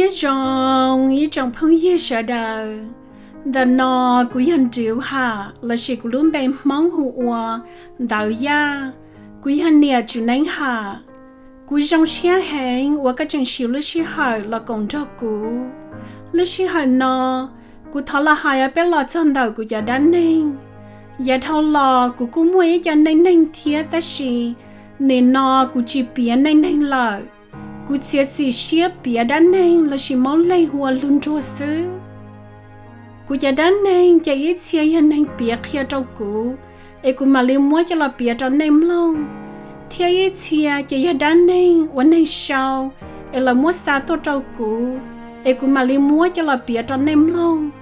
Nyob zoo ib tsoom phooj ywg sawv daws. Ntawm no kuv yog Nriuv Ham lossis kuv lub npe Hmoob hu ua Ntawv Yaj. Kuv yog niam Tswv Neeb Ham. Kuv zoo siab heev uas koj tseem siv lub sij hawm los koom nrog kuv. Lub sij hawm no, kuv thov los hais peb los txog ntawm kuv cov dab neeg. Yav dhau los kuv kuj muaj ib co neej neeg thiab tab sis nim no kuv tsis piav neej neeg lawm. Kuv txiav txim siab piav dab neeg lossis Moob Leeg hu ua lug nruag xwb. Kuv cov dab neeg ces ib txhia yog neeg piav qhia rau kuv, es kuv mam li muab coj los piav rau nej mloog, thiab ib txhia ces yog dab neeg uas neeg sau, es lawv muab xa tuaj rau kuv, es kuv mam li muab coj los piav rau nej mloog,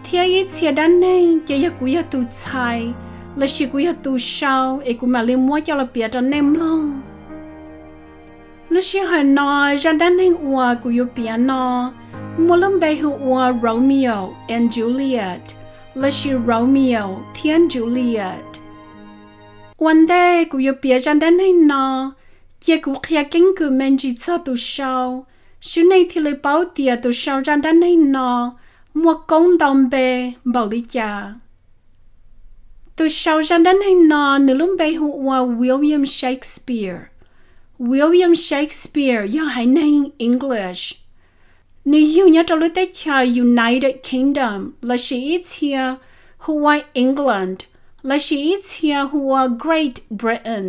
thiab ib txhia dab neeg ces yog kuv yog tus txhais lossis kuv yog tus sau, es kuv mam li muab coj los piav rau nej mloog. Lub sij hawm no, zaj dab neeg uas kuv yuav piav no muaj lub npe hu ua Romeo and Juliet lossis Romeo thiab Juliet. Ua ntej kuv yuav piav zaj dab neeg no, cia kuv qhia keeb kwm me ntsis txog tus sau, seb nej thiaj li paub tias tus sau zaj dab neeg no muaj koob ntau npe npaum li cas. Tus sau zaj dab neeg no nws lub npe hu ua William Shakespeare. William Shakespeare yog haiv neeg English. Nws yug nyob rau lub teb chaws United Kingdom lossis ib txhia hu ua England lossis ib txhia hu ua Great Britain.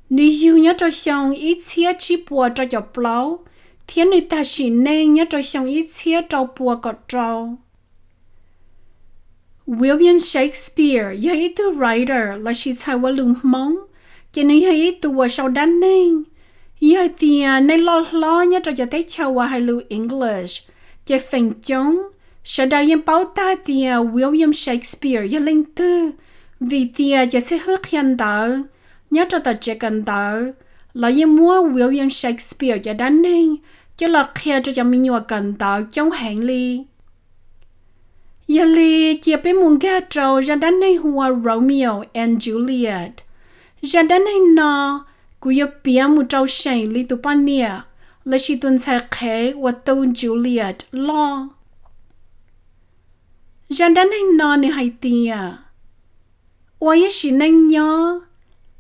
Nws yug nyob rau xyoo ib txhiab tsib puas rau caum plaub, thiab nws tag sim neej nyob rau xyoo ib txhiab rau puas kaum rau. William Shakespeare yog ib tug writer lossis txhais ua lus Hmoob, ces nws yog ib tug uas sau dab neeg. Yog tias nej loj hlob nyob rau cov teb chaws uas hais lus English, ces feem coob sawv daws yeej paub tag tias William Shakespeare yog leej twg, vim tias cov xib hwb qhia ntawv nyob rau tom tsev kawm ntawv, lawv yeej muab William Shakespeare cov dab neeg coj los qhia rau cov me nyuam kawm ntawv coob heev li. Yog li, cia peb mus nkag rau zaj dab neeg hu ua Romeo and Juliet. Zaj dab neeg no, kuv yuav piav mus rau seem li tus poj niam lossis tus ntxhais qhev uas tu Juliet loj. Zaj dab neeg no nws hais tias, ua ib sim neej nyob,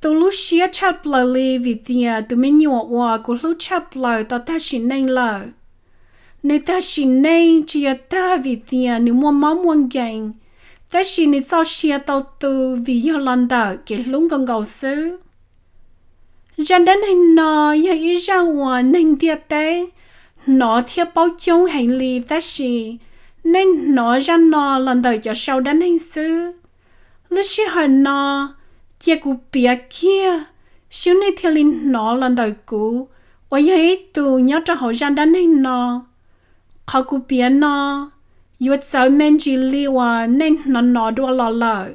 tu lub siab tshaj plaws li vim tias tus me nyuam uas kuv hlub tshaj plaws tau tag sim neej lawm. Nws tag sim neej tsis yog tag vim tias nws muaj mob muaj nkeeg, tab sis nws txoj sia tau tu vim yog los ntawm kev hlub nkaus nkaus xwb. Zaj dab neeg no yog ib zaj uas neeg ntiaj teb hnov thiab paub coob heev li, tab sis nej hnov zaj no los ntawm cov sau dab neeg xwb. Lub sij hawm no, cia kuv piav kiag, seb nej thiaj li hnov los ntawm kuv uas yog ib tug nyob rau hauv zaj dab neeg no. Qhov kuv piav no yuav txawv me ntsis li uas nej hnov hnov dua los lawm.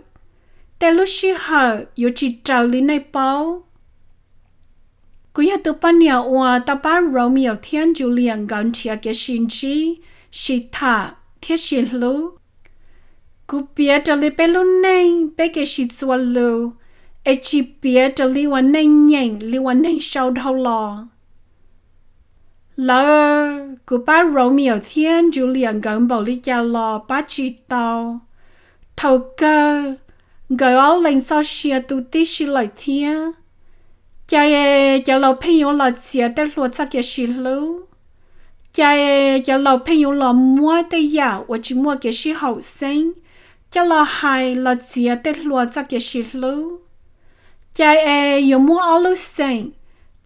Tej lub sij hawm yuav tsis raws li nej paub. Kuv yog tus poj niam uas tau pab Romeo thiab Juliet nkawd nrhiav kev sib ntsib, sib tham thiab sib hlub. Kuv piav raws li peb lub neej, peb kev sib txuas lus, es tsis piav raws li uas nej nyeem li uas neeg sau dhau los. Lawv, kuv pab Romeo thiab Juliet nkawd npaum li cas los pab tsis tau. Thaum kawg, nkawd ob leeg txoj sia tu tib si lawm thiab. Cas es cov laus pheej yuav los txiav tej hluas txoj kev sib hlub? Cas es cov laus pheej yuav los muab tej yam uas tsis muaj kev sib haum xeeb coj los hais los txiav tej hluas txoj kev sib hlub? Cas es yuav muab ob lub xeem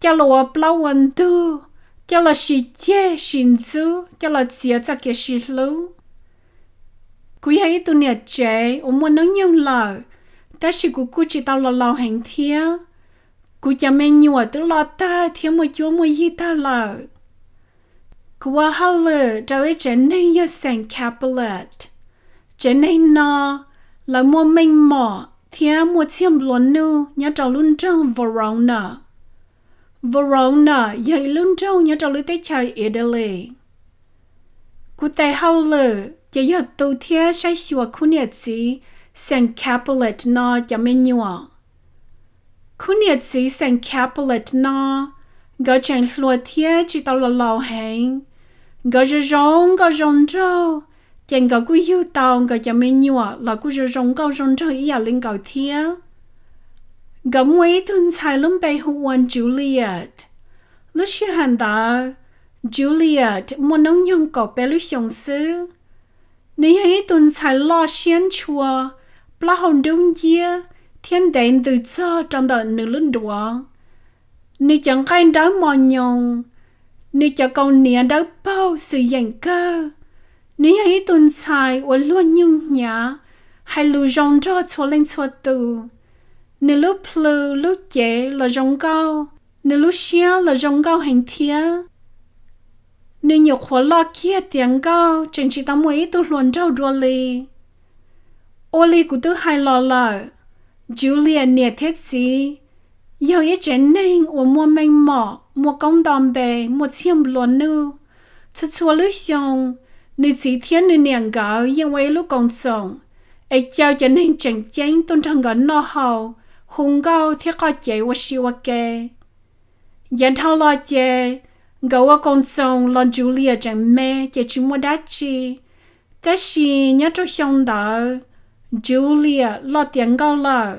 coj los ua plaub ua ntug, coj los sib ceg sib ntxub coj los txiav txoj kev sib hlub? Kuv yog ib tug niam tsev uas muaj hnub nyoog lawm, tab sis kuv kuj tsis tau los laus heev thiab. Kuv cov me nyuam twb loj tag thiab muaj cuab muaj yig tag lawm. Kuv ua hauj lwm rau ib tsev neeg yog Saint Capellet. Tsev neeg no, lawv muaj meej mom thiab muaj txiag nplua nuj nyob rau lub nroog Verona. Verona yog ib lub nroog nyob rau lub teb chaws Italy. Kuv tes hauj lwm ces yog tu thiab saib xyuas khub niam txiv Saint Capellet no cov me nyuam. Khub niam txiv Saint Capellet no, nkawd tseem hluas thiab tsis tau los laus heev. Nkawd zoo zoo nkauj zoo nraug, ces nkawd kuj yug tau nkawd cov me nyuam los kuj zoo zoo nkauj zoo nraug ib yam li nkawd thiab. Nkawd muaj ib tug ntxhais lub npe hu ua Juliet. Lub sij hawm ntawd, Juliet muaj hnub nyoog kaum peb lub xyoos xwb. Nws yog ib tug ntxhais loj siab ntshua, plaub hau dub nciab thiab ntev ntws txog rau ntawm nws lub duav. Nws cov nqaij dawb mos nyoos, nws cov kaus hniav dawb paug xwm yeem kawg. Nws yog ib tug ntxhais uas luag nyuj hnyav, hais lus zoo nrog txhua leej txhua tus. Nws lub plhws lub cev los zoo nkauj, nws lub siab los zoo nkauj heev thiab. Nws nyuam qhuav loj kiag tiav nkauj tseem tsis tau muaj ib tug hluas nraug dua li. Ua li kuv twb hais los lawm, Juliet niam thiab txiv yog ib tsev neeg uas muaj meej mom, muaj koob nto npe, muaj txiag nplua nuj. Txhua txhua lub xyoo, nws txiv thiab nws niam nkawd yeej ua ib lub koom txoos es caw cov neeg tseem ceeb tuaj nrog nkawd noj haus, hu nkauj thiab qoj cev ua si ua ke. Yav dhau los ces, nkawd ua koom txoos los Juliet tseem me ces tsis muaj dab tsi. Tab sis nyob rau xyoo ntawd, Juliet loj tiav nkauj lawm.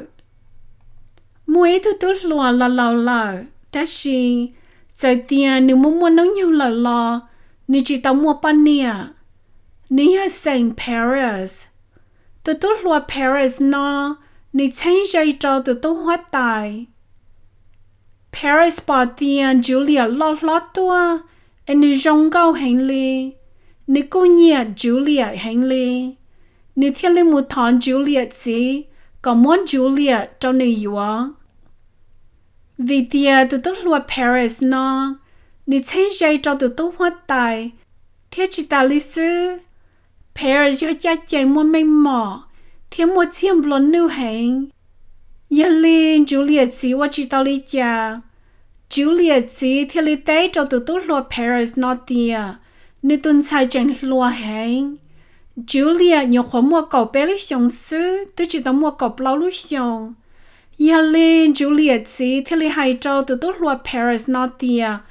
Muaj ib tug tub hluas los laus lawm, tab sis txawm tias nws muaj muaj hnub nyoog lawm los nws tsis tau muaj poj niam. Nws yog xeem Paris. Tus tub hluas Paris no, nws txheeb ze rau tus tub huab tais. Paris pom tias Juliet loj hlob tuaj es nws zoo nkauj heev li, nws kuj nyiam Juliet heev li. Nws thiaj li mus thov Juliet txiv kom muab Juliet rau nws yuav. Vim tias tus tub hluas Paris no, nws txheeb ze rau tus tub huab tais, thiab tsis tas li xwb, Paris yog caj ces muaj meej mom thiab muaj txiag nplua nuj heev. Yog li Juliet txiv ua tsis tau li cas, Juliet txiv thiaj li teb rau tus tub hluas Paris no tias nws tus ntxhais tseem hluas heev. Juliet nyuam qhuav muaj kaum peb lub xyoos xwb, twb tsis tau muaj kaum plaub lub xyoos. Yog li Juliet txiv thiaj li hais rau tus tub hluas Paris no tias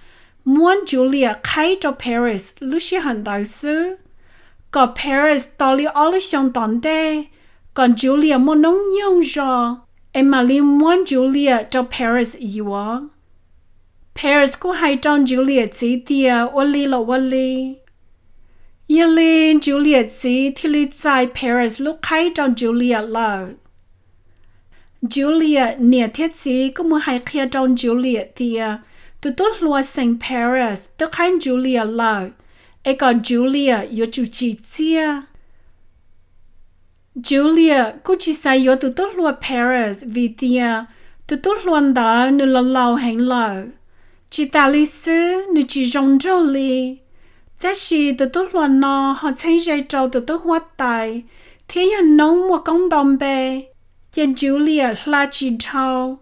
muab Juliet qhaib rau Paris lub sij hawm ntawd xwb, kom Paris tos li ob lub xyoos tom ntej, kom Juliet muaj hnub nyoog zog, es mam li muab Juliet rau Paris yuav. Paris kuj hais rau Juliet txiv tias ua li los ua li. Yog li Juliet txiv thiaj li txais Paris lub qhaib rau Juliet lawm. Juliet niam thiab txiv kuj mus hais qhia rau Juliet tias tus tub hluas xeem Paris twb qhaib Juliet lawm, es kom Juliet yuav tsum tsim txiaj. Juliet kuj tsis xav yuav tus tub hluas Paris vim tias tus tub hluas ntawd nws los laus heev lawm. Tsis tas li xwb, nws tsis zoo nraug li. Tab sis tus tub hluas no ho txheeb ze rau tus tub huab tais, thiab yog noob muaj koob nto npe, ces Juliet hla tsis dhau,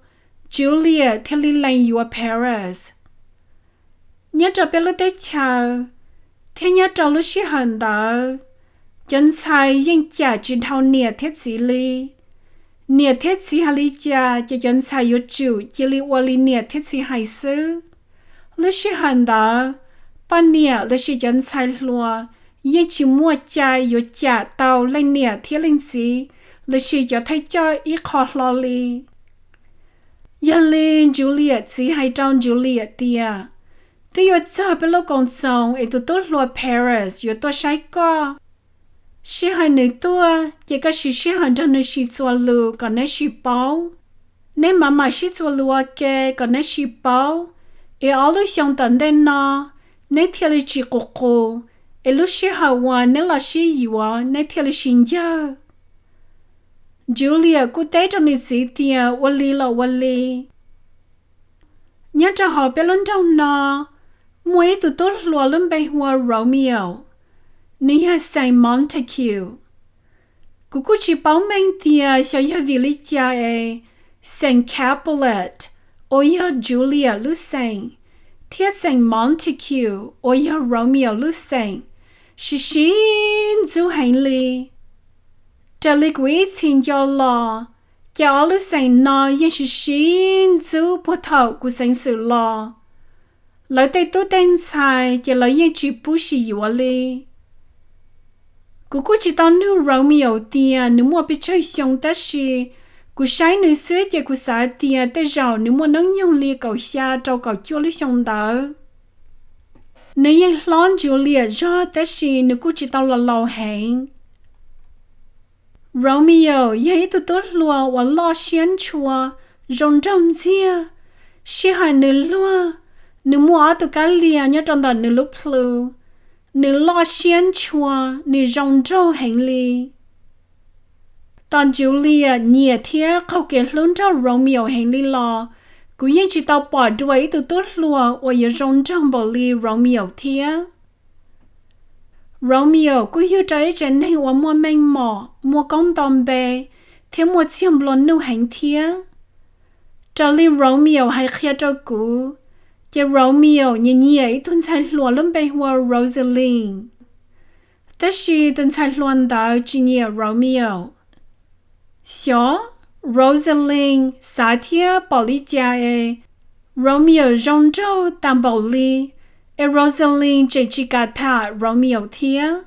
Juliet thiaj li lees yuav Paris. Nyob rau peb lub teb chaws, thiab nyob rau lub sij hawm ntawd, cov ntxhais yeej cam tsis dhau niam thiab txiv li. Niam thiab txiv hais li cas ces cov ntxhais yuav tsum cia li ua li niam thiab txiv hais xwb. Lub sij hawm ntawd, poj niam lossis cov ntxhais hluas yeej tsis muaj cai yuav cam tau leej niam thiab leej txiv lossis cov thawj coj ib qho hlo li. Yog li Juliet txiv hais rau Juliet tias, twb yuav txog peb lub koom txoos es tus tub hluas Paris yuav tuaj saib koj. Sij hawm nws tuaj ces koj siv sij hawm nrog nws sim txuas lus kom neb sim paub. Neb mam mam sib txuas lus ua ke kom neb sim paub, es ob lub xyoo tom ntej no neb thiaj li tsis qus qus, es lub sij hawm uas neb los sib yuav neb thiaj li sib ncawg. Juliet kuj teb rau nws txiv tias ua li los ua li. Nyob rau hauv peb lub nroog no, muaj ib tug tub hluas lub npe hu ua Romeo, nws yog xeem Montague. Kuv kuj tsis paub meej tias xyov yog vim li cas es xeem Capulet uas yog Juliet lub xeem, thiab xeem Montague uas yog Romeo lub xeem, sib sib ntxub heev li. Raws li kuv ib txhis nco los, ces ob lub xeem no yeej sib sib ntxub puag thaum kuv xeev xwm los. Lawv tej tub tej ntxhais ces lawv yeej tsis pub sib yuav li. Kuv kuj tsis tau nug Romeo tias nws muaj pes tsawg xyoo, tab sis kuv saib nws xwb ces kuv xav tias tej zaum nws muaj hnub nyoog li kaum xya rau kaum cuaj lub xyoo ntawd. Nws yeej hlob Juliet zog, tab sis nws kuj tsis tau los laus heev. Romeo yog ib tug tub hluas uas loj siab ntshua, zoo nraug ntxiag. Sij hawm nws luag, nws muaj ob tug kab lia nyob rau ntawm nws lub plhu. Nws loj siab ntshua, nws zoo nraug heev li. Tos Juliet nyiam thiab qaug kev hlub nraug Romeo heev li los, kuv yeej tsis tau pom dua ib tug tub hluas uas yuav zoo nraug npaum li Romeo thiab. Romeo kuj yug rau ib tsev neeg uas muaj meej mom, muaj koob nto npe, thiab muaj txiag nplua nuj heev thiab. Raws li Romeo hais qhia rau kuv, ces Romeo nyiam nyiam ib tug ntxhais hluas lub npe hu ua Rosalind, tab sis tus ntxhais hluas ntawd tsis nyiam Romeo. Xyov Rosalind xav thiab pom li cas es Romeo zoo nraug tas npaum li, es Rosalind tseem tsis kam tham Romeo thiab.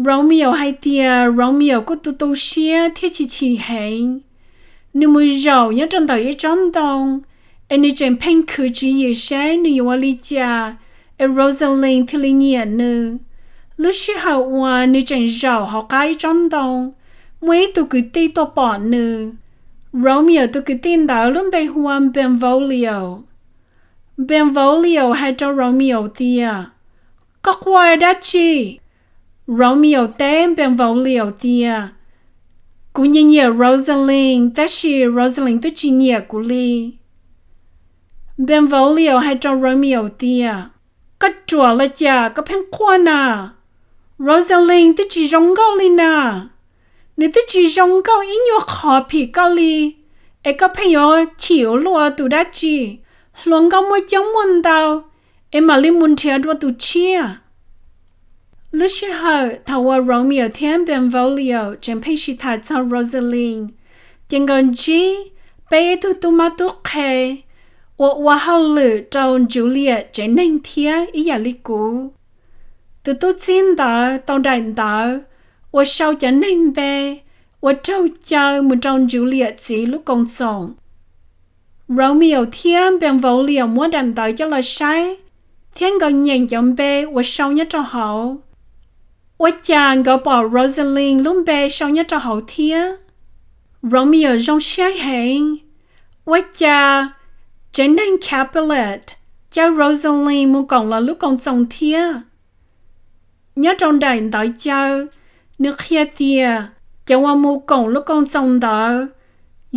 Romeo hais tias Romeo kuj tu tu siab thiab chim chim heev. Nws mus zaum nyob rau ntawm ib tsob ntoo, es nws tseem pheej khwv tswv yim seb nws yuav ua li cas es Rosalind thiaj li nyiam nws. Lub sij hawm uas nws tseem zaum hauv qab ib tsob ntoo, muaj ib tug kwv tij tuaj pom nws. Romeo tus kwv tij ntawd lub npe hu ua Benvolio. Benvolio hais rau Romeo tias, Koj quaj dab tsi? Romeo teb Benvolio tias, Kuv nyiam nyiam Rosalind, tab sis Rosalind twb tsis nyiam kuv li. Benvolio hais rau Romeo tias, Koj ruam los cas koj pheej quaj na? Rosalind twb tsis zoo nkauj li na. Nws twb tsis zoo nkauj ib nyuag qhov phim koj li, es koj pheej yuav chim ua luaj tus dab tsi? Hluas nkauj muaj coob muaj ntau, es mam li mus nrhiav dua tus tshiab. Lub sij hawm thaum uas Romeo thiab Benvolio tseem pheej sib tham txog Rosalind, ces nkawd ntsib peb ib tug tub mab tub qhe uas ua hauj lwm rau Juliet tsev neeg thiab ib yam li kuv. Tus tub txib ntawd tau daim ntawv uas sau cov neeg npe uas raug caw mus rau Juliet txiv lub koom txoos. Romeo thiab Benvolio muab daim ntawv coj los saib, thiab nkawd nyeem cov npe uas sau nyob rau hauv. Ua cas nkawd pom Rosalind lub npe sau nyob rau hauv thiab? Romeo zoo siab heev. Ua cas tsev neeg Capulet caw Rosalind mus koom lawv lub koom txoos thiab? Nyob rau daim ntawv caw, nws qhia tias cov uas mus koom lub koom txoos ntawd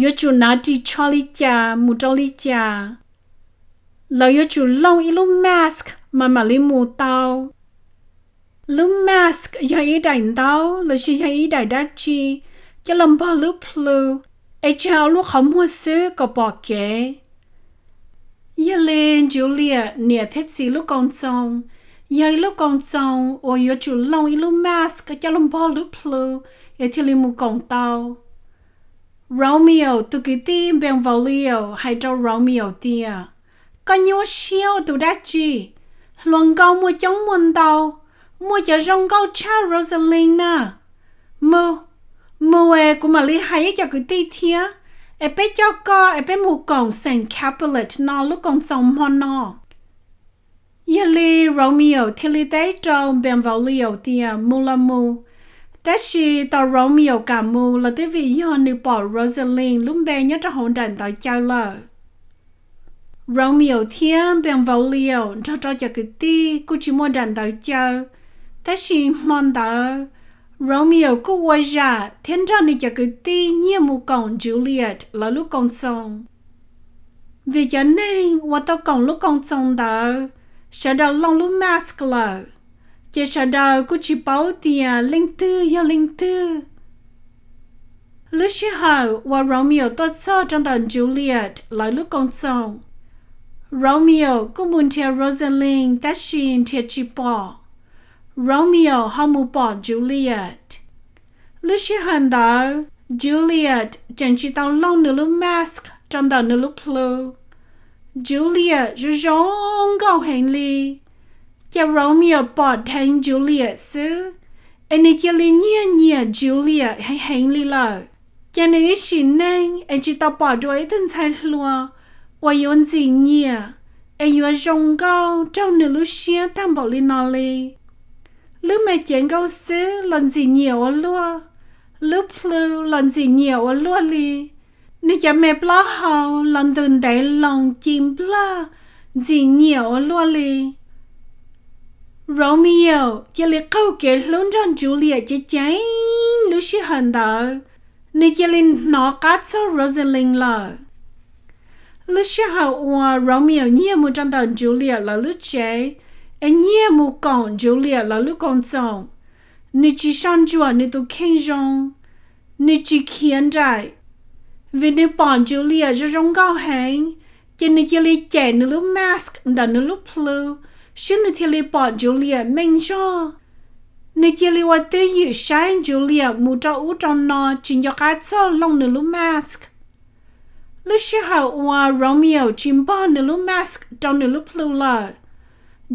yuav tsum hnav ris tsho li cas mus rau li cas. Lawv yuav tsum looj ib lub mask mas mam li mus tau. Lub mask yog ib daim ntaub los sis yog ib daim dab tsi coj los npog lub plhu, es tseg ob lub qhov muag xwb kom pom kev. Yog li Juliet niam thiab txiv lub koom txoos yog ib lub koom txoos uas yuav tsum looj ib lub mask coj los npog lub plhu es thiaj li mus koom tau. Romeo tus kwv tij Benvolio hais rau Romeo tias, Koj nyuaj siab ua tus dab tsi? Hluas nkauj muaj coob muaj ntau, muaj cov zoo nkauj tshaj Rosalind na. Mus, mus es kuv mam li hais ib co kwv tij thiab, es peb coj koj es peb mus koom xeem Capulet no lub koom txoos hmo no. Yog li Romeo thiaj li teb rau Benvolio tias mus los mus, tab sis tos Romeo kam mus los twb vim yog nws pom Rosalind lub npe nyob rau hauv daim ntawv caw lawm. Romeo thiab Benvolio nrog rau cov kwv tij kuj tsis muaj daim ntawv caw, tab sis hmo ntawd Romeo kuj ua zam thiab nrog nws cov kwv tij nyiag mus koom Juliet lawv lub koom txoos. Vim cov neeg uas tau koom lub koom txoos ntawd, sawv daws looj lub mask lawm, ces sawv daws kuj tsis paub tias leej twg yog leej twg. Lub sij hawm uas Romeo tuaj txog rau ntawm Juliet lawv lub koom txoos, Romeo kuj mus nrhiav Rosalind tab sis nrhiav tsis pom. Romeo ho mus pom Juliet. Lub sij hawm ntawd Juliet tseem tsis tau looj nws lub mask rau ntawm nws lub plhu. Juliet zoo zoo nkauj heev li. Ces Romeo pom dheev Juliet xwb, es nws cia li nyiag nyiam Juliet heev heev li lawm. Ces nws ib sim neej es tsis tau pom dua ib tug ntxhais hluas uas yuav ntxim nyiam es yuav zoo nkauj raug nws lub siab tag npaum li no li. Lub me cev nkauj xwb los ntxim nyiam ua luaj, lub plhu los ntxim nyiam ua luaj li, nws cov me plaub hau los ntws ntev loo ci nplaj, ntxim nyiam ua luaj li. Romeo cia li qaug kev hlub nrog Juliet ceev ceev lub sij hawm ntawd, nws cia li hnov qab txog Rosalind lawm. Lub sij hawm uas Romeo nyiag mus rau ntawm Juliet lawv lub tsev, es nyiag mus koom Juliet lawv lub koom txoos, nws tsis soj ntsuam nws tus kheej zoo, nws tsis khiav nraim, vim nws pom Juliet zoo zoo nkauj heev, ces nws cia li cem nws lub mask ntawm nws lub plhu, xwb nws thiaj li pom Juliet meej zog. Nws cia li ua twj ywm saib Juliet mus rau ub rau no tsis nco qab txog looj nws lub mask. Lub sij hawm uas Romeo tsis npog nws lub mask rau nws lub plhu lawm,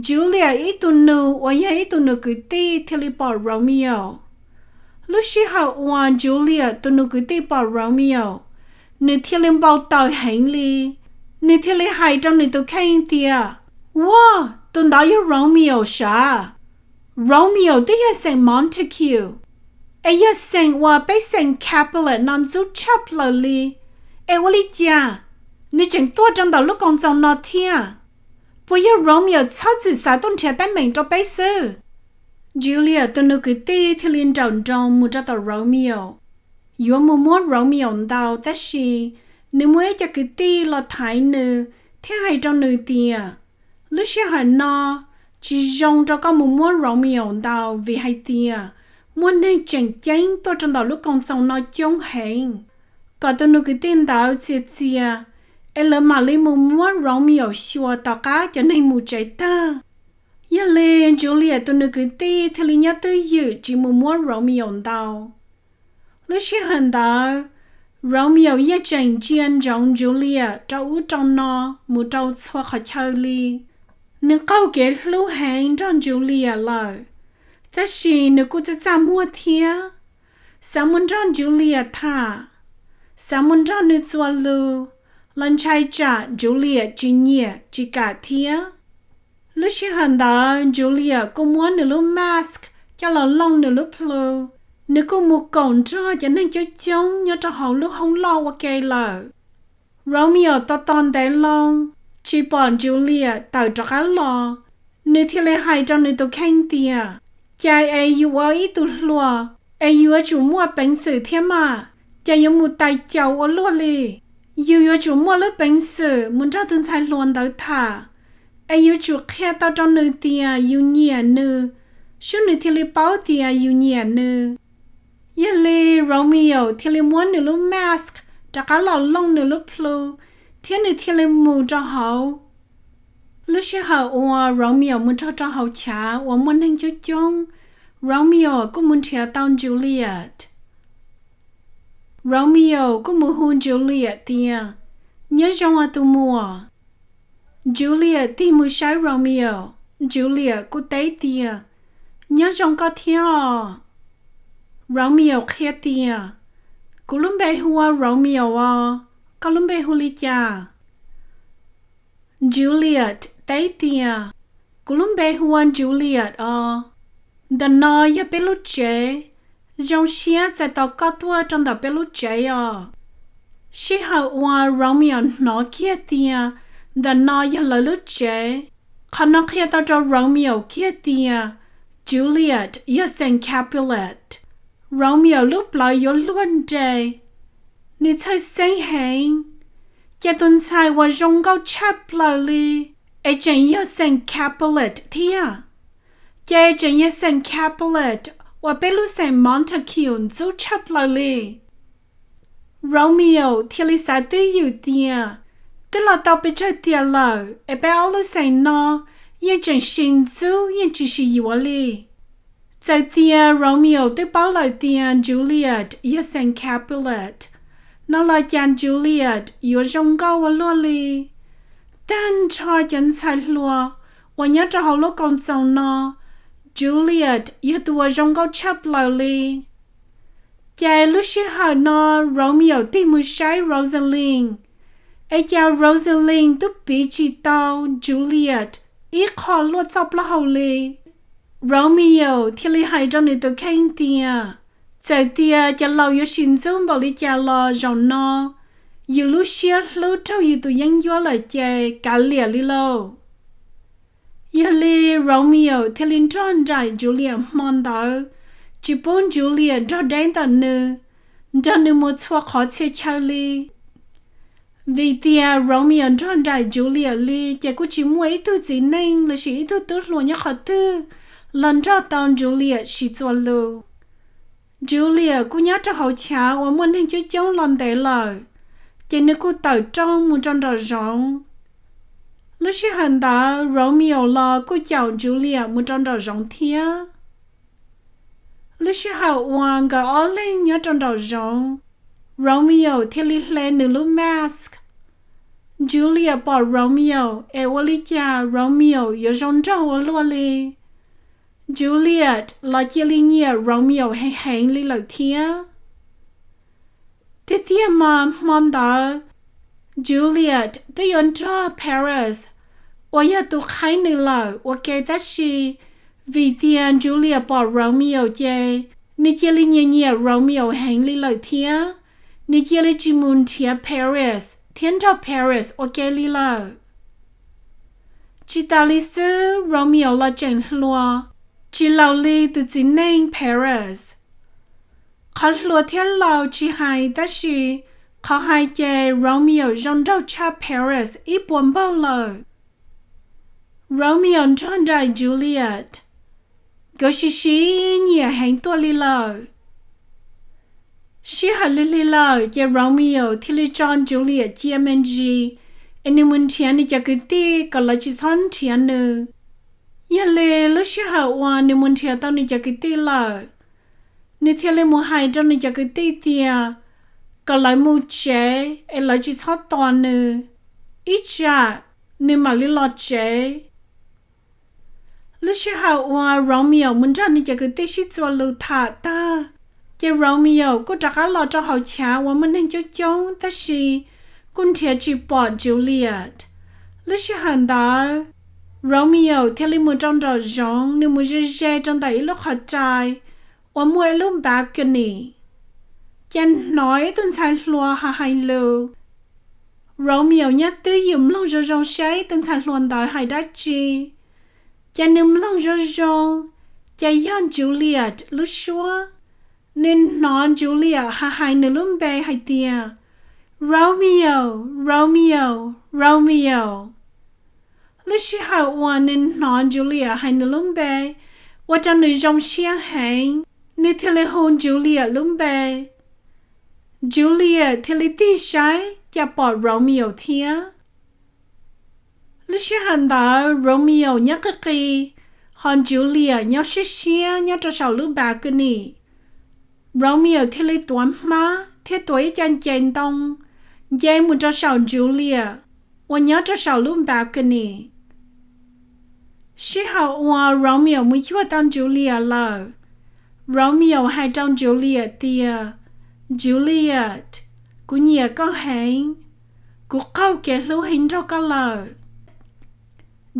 Juliet ib tug nus uas yog ib tug nus kwv tij thiaj li pom Romeo. Lub sij hawm uas Juliet tus nus kwv tij pom Romeo, nws thiaj li npau taws heev li. Nws thiaj li hais rau nws tus kheej tias, Ua, tus ntawd yog Romeo sav. Romeo twb yog xeem Montague, es yog xeem uas peb xeem Capulet no ntxub tshaj plaws li. Es ua li cas nws tseem tuaj rau ntawm lub koom txoos no thiab? Puas yog Romeo txhob txwm xav tuaj nrhiav teeb meem rau peb xwb? Juliet tus nus kwv tij thiaj li nrawm nroos mus rau tom Romeo, yuav mus muab Romeo ntaus, tab sis nws muaj ib co kwv tij los thaiv nws thiab hais rau nws tias, Lub sij hawm no tsis zoo rau koj mus muab Romeo ntaus, vim hais tias muaj neeg tseem ceeb tuaj rau ntawm lub koom txoos no coob heev. Kom tus nus kwv tij ntawd txias txias, es lawv mam li mus muab Romeo xyuas tom qab cov neeg mus tsev tag. Yog li Juliet tus nus kwv tij thiaj li nyob twj ywm tsis mus muab Romeo ntaus. Lub sij hawm ntawd, Romeo yeej tseem ntsia ntsoov Juliet rau ub rau no, mus rau txhua qhov chaw li. Nws qaug kev hlub heev nrog Juliet lawm, tab sis nws kuj txaj txaj muag thiab, xav mus nrog Juliet tham, xav mus nrog nws txuas lus, los ntshai tsam Juliet tsis nyiam tsis kam thiab. Lub sij hawm ntawd Juliet kuj muab nws lub mask coj los looj nws lub plhu, nws kuj mus koom nrog cov neeg coob coob nyob rau hauv lub hoob loj ua ke lawm. Romeo tos tos ntev loo, tsis pom Juliet tawm rov qab los, nws thiaj li hais rau nws tus kheej tias, Cas es yus ua ib tug hluas es yus yuav tsum muaj peev xwm thiab mas, cas yuav mus tais caus ua luaj li. Yus yuav tsum muaj lub peev xwm mus nrog tus ntxhais hluas ntawd tham, es yuav tsum qhia tau rau nws tias yus nyiam nws, xwb nws thiaj li paub tias yus nyiam nws. Yog li Romeo thiaj li muab nws lub mask rov qab los looj nws lub plhu, thiab nws thiaj li mus rau hauv. Lub sij hawm uas Romeo mus rau rau hauv chav uas muaj neeg coob coob, Romeo kuj mus nrhiav tau Juliet. Romeo kuj mus hu Juliet tias, Nyob zoo os tus muam. Juliet tig mus saib Romeo, Juliet kuj teb tias, Nyob zoo koj thiab os. Romeo qhia tias, Kuv lub npe hu ua Romeo os, koj lub npe hu li cas? Juliet teb tias, Kuv lub npe hu ua Juliet os. Ntawm no yog peb lub tsev, zoo siab txais tos koj tuaj rau ntawm peb lub tsev os. Sij hawm uas Romeo hnov kiag tias ntawm no yog lawv lub tsev, qhov no qhia tau rau Romeo kiag tias Juliet yog xeem Capulet. Romeo lub plawv yuav luag nres, nws txhawj xeeb heev. Ces tus ntxhais uas zoo nkauj tshaj plaws li es tseem yog xeem Capulet thiab. Ces tseem yog xeem Capulet uas peb lub xeem Montague ntxub tshaj plaws li. Romeo thiaj li xav twj ywm tias, Twb los tau pes tsawg tiam lawm es peb ob lub xeem no yeej tseem sib ntxub yeej tsis sib yuav li. Txawm tias Romeo twb paub lawm tias Juliet yog xeem Capulet no los cas Juliet yuav zoo nkauj ua luaj li. Tag nrho cov ntxhais hluas uas nyob rau hauv lub koom txoos no, Juliet yog tus uas zoo nkauj tshaj plaws li. Ces lub sij hawm no Romeo tig mus saib Rosalind, es cas Rosalind twb piv tsis tau Juliet ib qho luaj txoj plaub hau li. Romeo thiaj li hais rau nws tus kheej tias, txawm tias cov laus yuav sim ntxub npaum li cas los zaum no yus lub siab hlub raug yus tus yeeb ncuab lawm ces kav liam li lauj. Yog li Romeo thiaj li nrog nraim Juliet hmo ntawd, tsis pub Juliet nrog deb ntawm nws, nrog nws mus txhua qhov txhia chaw li. Vim tias Romeo nrog nraim Juliet li ces kuj tsis muaj ib tug txiv neej lossis ib tug tub hluas nyob qhov twg los nrog tau Juliet siv txuas lus. Juliet kuj nyob rau hauv chav uas muaj neeg coob coob los ntev lawm, ces nws kuj tawm rooj mus rau nraum zoov. Lub sij hawm ntawd Romeo los kuj caum Juliet mus rau nraum zoov thiab. Lub sij hawm uas nkawd ob leeg nyob rau nraum zoov, Romeo thiaj li hle nws lub mask. Juliet pom Romeo es ua li cas Romeo yuav zoo nraug ua luaj li. Juliet los cia li nyiam Romeo heev heev li lawm thiab. Tiag tiag mas hmo ntawd Juliet twb yuav nrog Paris uas yog tus qhaib nws lawm ua ke tab sis vim tias Juliet pom Romeo ces nws cia li nyiam nyiam Romeo heev li lawm thiab. Nws cia li tsis mus nrhiav Paris thiab nrog Paris ua ke li lawm. Tsis tas li xwb Romeo los tseem hluas tsis laus li tus txiv neej Paris. Qhov hluas thiab laus tsis hais tab sis qhov hais ces Romeo zoo nraug tshaj Paris ib puas npaug lawm. Romeo nrog nraim Juliet, nkawd sib sib nyiam heev tuaj li lawm. Sij hawm lig lig lawm ces Romeo thiaj li tso Juliet cia me ntsis es nws mus nrhiav nws cov kwv tij kom lawv tsis txhob nrhiav nws. Yog li lub sij hawm uas nws mus nrhiav tau nws cov kwv tij lawm, nws thiaj li mus hais rau nws cov kwv tij tias kom lawv mus tsev es lawv tsis txhob tos nws, ib tsam nws mam li los tsev. Lub sij hawm uas Romeo mus nrog nws cov kwv tij sib txuas lus tham tag, ces Romeo kuj rov qab los rau hauv chav uas muaj neeg coob coob tab sis kuj nrhiav tsis pom Juliet. Lub sij hawm ntawd Romeo thiaj li mus rau nraum zoov, nws mus ze ze rau ntawm ib lub qhov rai uas muaj ib lub balcony, ces hnov ib tug ntxhais hluas ho hais lus. Romeo nyob twj ywm mloog zoo zoo saib tus ntxhais hluas ntawd hais dab tsi. Ces nws mloog zoo zoo, ces yog Juliet lub suab. Nws hnov Juliet ho hais nws lub npe hais tias, Romeo, Romeo, Romeo. Lub sij hawm uas nws hnov Juliet hais nws lub npe, ua rau nws zoo siab heev, nws thiaj li hu Juliet lub npe. Juliet thiaj li tig saib cas pom Romeo thiab. Lub sij hawm ntawd Romeo nyob qis qis, ho Juliet nyob siab siab nyob rau saum lub balcony. Romeo thiaj li tuav hmab thiab tuav ib co nce ntoo nce mus rau saum Juliet uas nyob rau saum lub balcony. Sij hawm uas Romeo mus cuag tau Juliet lawm, Romeo hais rau Juliet tias, Juliet, kuv nyiam koj heev, kuv qaug kev hlub heev nrog koj lawm.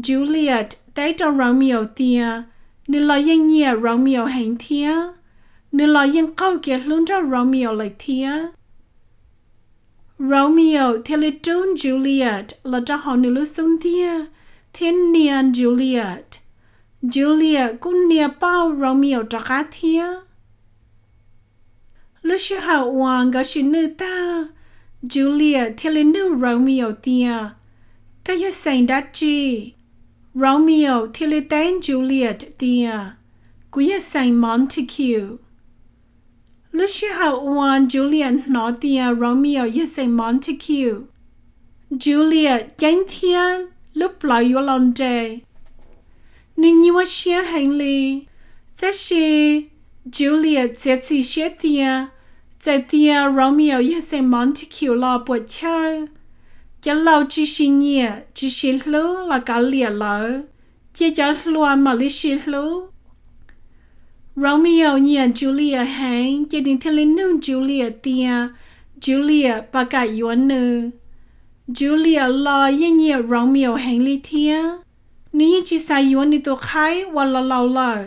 Juliet teb rau Romeo tias nws los yeej nyiam Romeo heev thiab, nws los yeej qaug kev hlub nrog Romeo lawm thiab. Romeo thiaj li rub Juliet los rau hauv nws lub xub ntiag thiab nias Juliet. Juliet kuj nias pauj Romeo rov qab thiab. Lub sij hawm uas nkawd sim nwj tag, Juliet thiaj li nug Romeo tias, koj yog xeem dab tsi? Romeo thiaj li teb Juliet tias, kuv yog xeem Montague. Lub sij hawm uas Juliet hnov tias Romeo yog xeem Montague, Juliet ceeb thiab lub plawv yuav los nres. Nws nyuaj siab heev li, tab sis Juliet txiav txim siab tias txawm tias Romeo yog xeem Montague los puam chawj, Cov laus tsis sis nyiam tsis sis hlub los kav liam lawv, cia cov hluas mam li sis hlub. Romeo nyiam Juliet heev ces nws thiaj li nug Juliet tias Juliet puas kam yuav nws. Juliet los yeej nyiam Romeo heev li thiab, nws yeej tsis xav yuav nws tus qhaib uas laus laus lawm.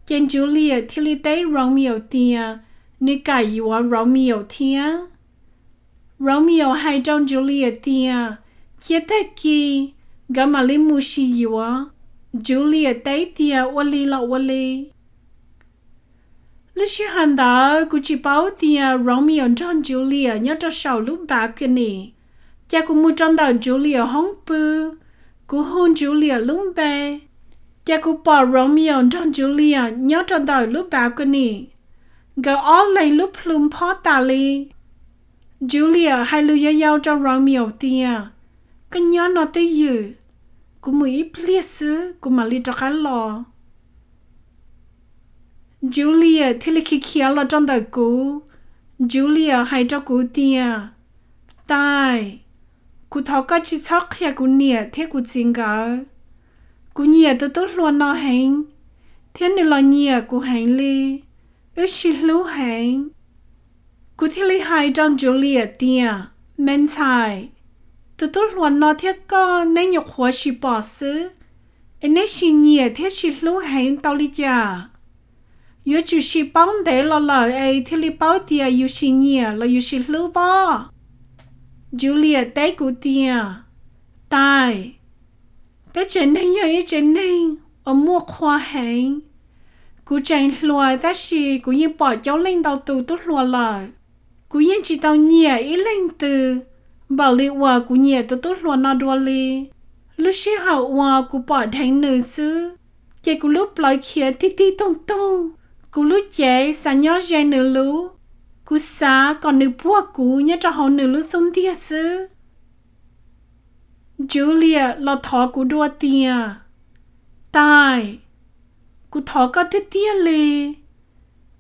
Ces Juliet thiaj li teb Romeo tias nws kam yuav Romeo thiab. Romeo hais rau Juliet tias cia tag kis nkawd mam li mus sis yuav. Juliet teb tias ua li los ua li. Lub sij hawm ntawd kuv tsis paub tias Romeo nrog Juliet nyob rau saum lub balcony. Ces kuv mus rau ntawm Juliet hoob pw, kuv hu Juliet lub npe. Ces kuv pom Romeo nrog Juliet nyob rau ntawm lub balcony, nkawd ob leeg lub plhu phob tas li. Juliet hais lus yau yau rau Romeo tias koj nyob no twj ywm, kuv mus ib pliag xwb kuv mam li rov qab los. Juliet thiaj li khiav khiav los rau ntawm kuv. Juliet hais rau kuv tias tais, kuv thov koj tsis txhob qhia kuv niam thiab kuv txiv nkawd. Kuv nyiam tus tub hluas no heev, thiab nws los nyiam kuv heev li, wb sib hlub heev. Kuv thiaj li hais rau Juliet tias me ntxhais, tus tub hluas no thiab koj neb nyuam qhuav sis pom xwb, es neb sis nyiam thiab sis hlub heev tau li cas? Yuav tsum sis paub ntev los lawm es thiaj li paub tias yus sis nyiam los yus sis hlub pob. Juliet teb kuv tias tais, peb tsev neeg yog ib tsev neeg uas muaj qhua heev. Kuv tseem hluas tab sis kuv yeej pom coob leej ntau tus tub hluas lawm. Kuv yeej tsis tau nyiam ib leej twg npaum li uas kuv nyiam tus tub hluas no dua li. Lub sij hawm uas kuv pom dheev nws xwb, ces kuv lub plawv khiav tig tig toog toog, kuv lub cev xav nyob ze nws lub, kuv xav kom nws puag kuv nyob rau hauv nws lub xub ntiag xwb. Juliet los thov kuv dua tias tais, kuv thov koj tiag tiag li,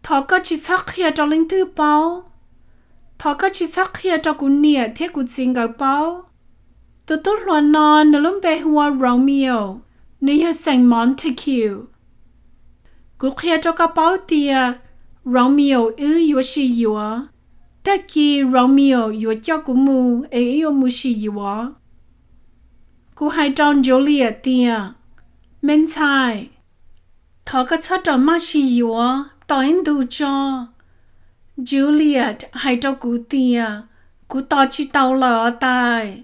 thov koj tsis txhob qhia rau leej twg paub. Thov koj tsis txhob qhia rau kuv niam thiab kuv txiv nkawd paub. Tus tub hluas no nws lub npe hu ua Romeo, nws yog xeem Montague. Kuv qhia rau koj paub tias Romeo wb yuav sis yuav. Tag kis Romeo yuav coj kuv mus es wb yuav mus sis yuav. Kuv hais rau Juliet tias me ntxhais, thov koj txhob rawm maj sis yuav, tos ib ntus tso. Juliet hais rau kuv tias kuv tos tsis tau lawm os tais.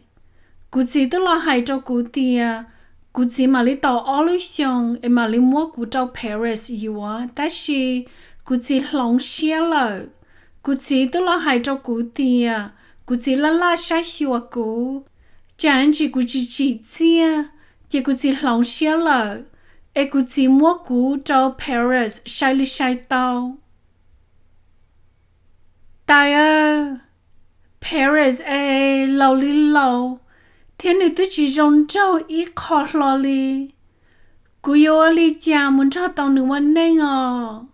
Kuv txiv twb los hais rau kuv tias kuv txiv mam li tos ob lub xyoo es mam li muab kuv rau Paris yuav, tab sis kuv txiv hloov siab lawm. Kuv txiv twb los hais rau kuv tias kuv txiv laj laj saib xyuas kuv, tsam ntsis kuv tsis tsim txiaj, ces kuv txiv hloov siab lawm, es kuv txiv muab kuv rau Paris sai li sai tau. Tais aw, Paris es laus li laus, thiab nws twb tsis zoo nraug ib qho hlo li. Kuv yuav ua li cas mus nrog tau nws ua neej os?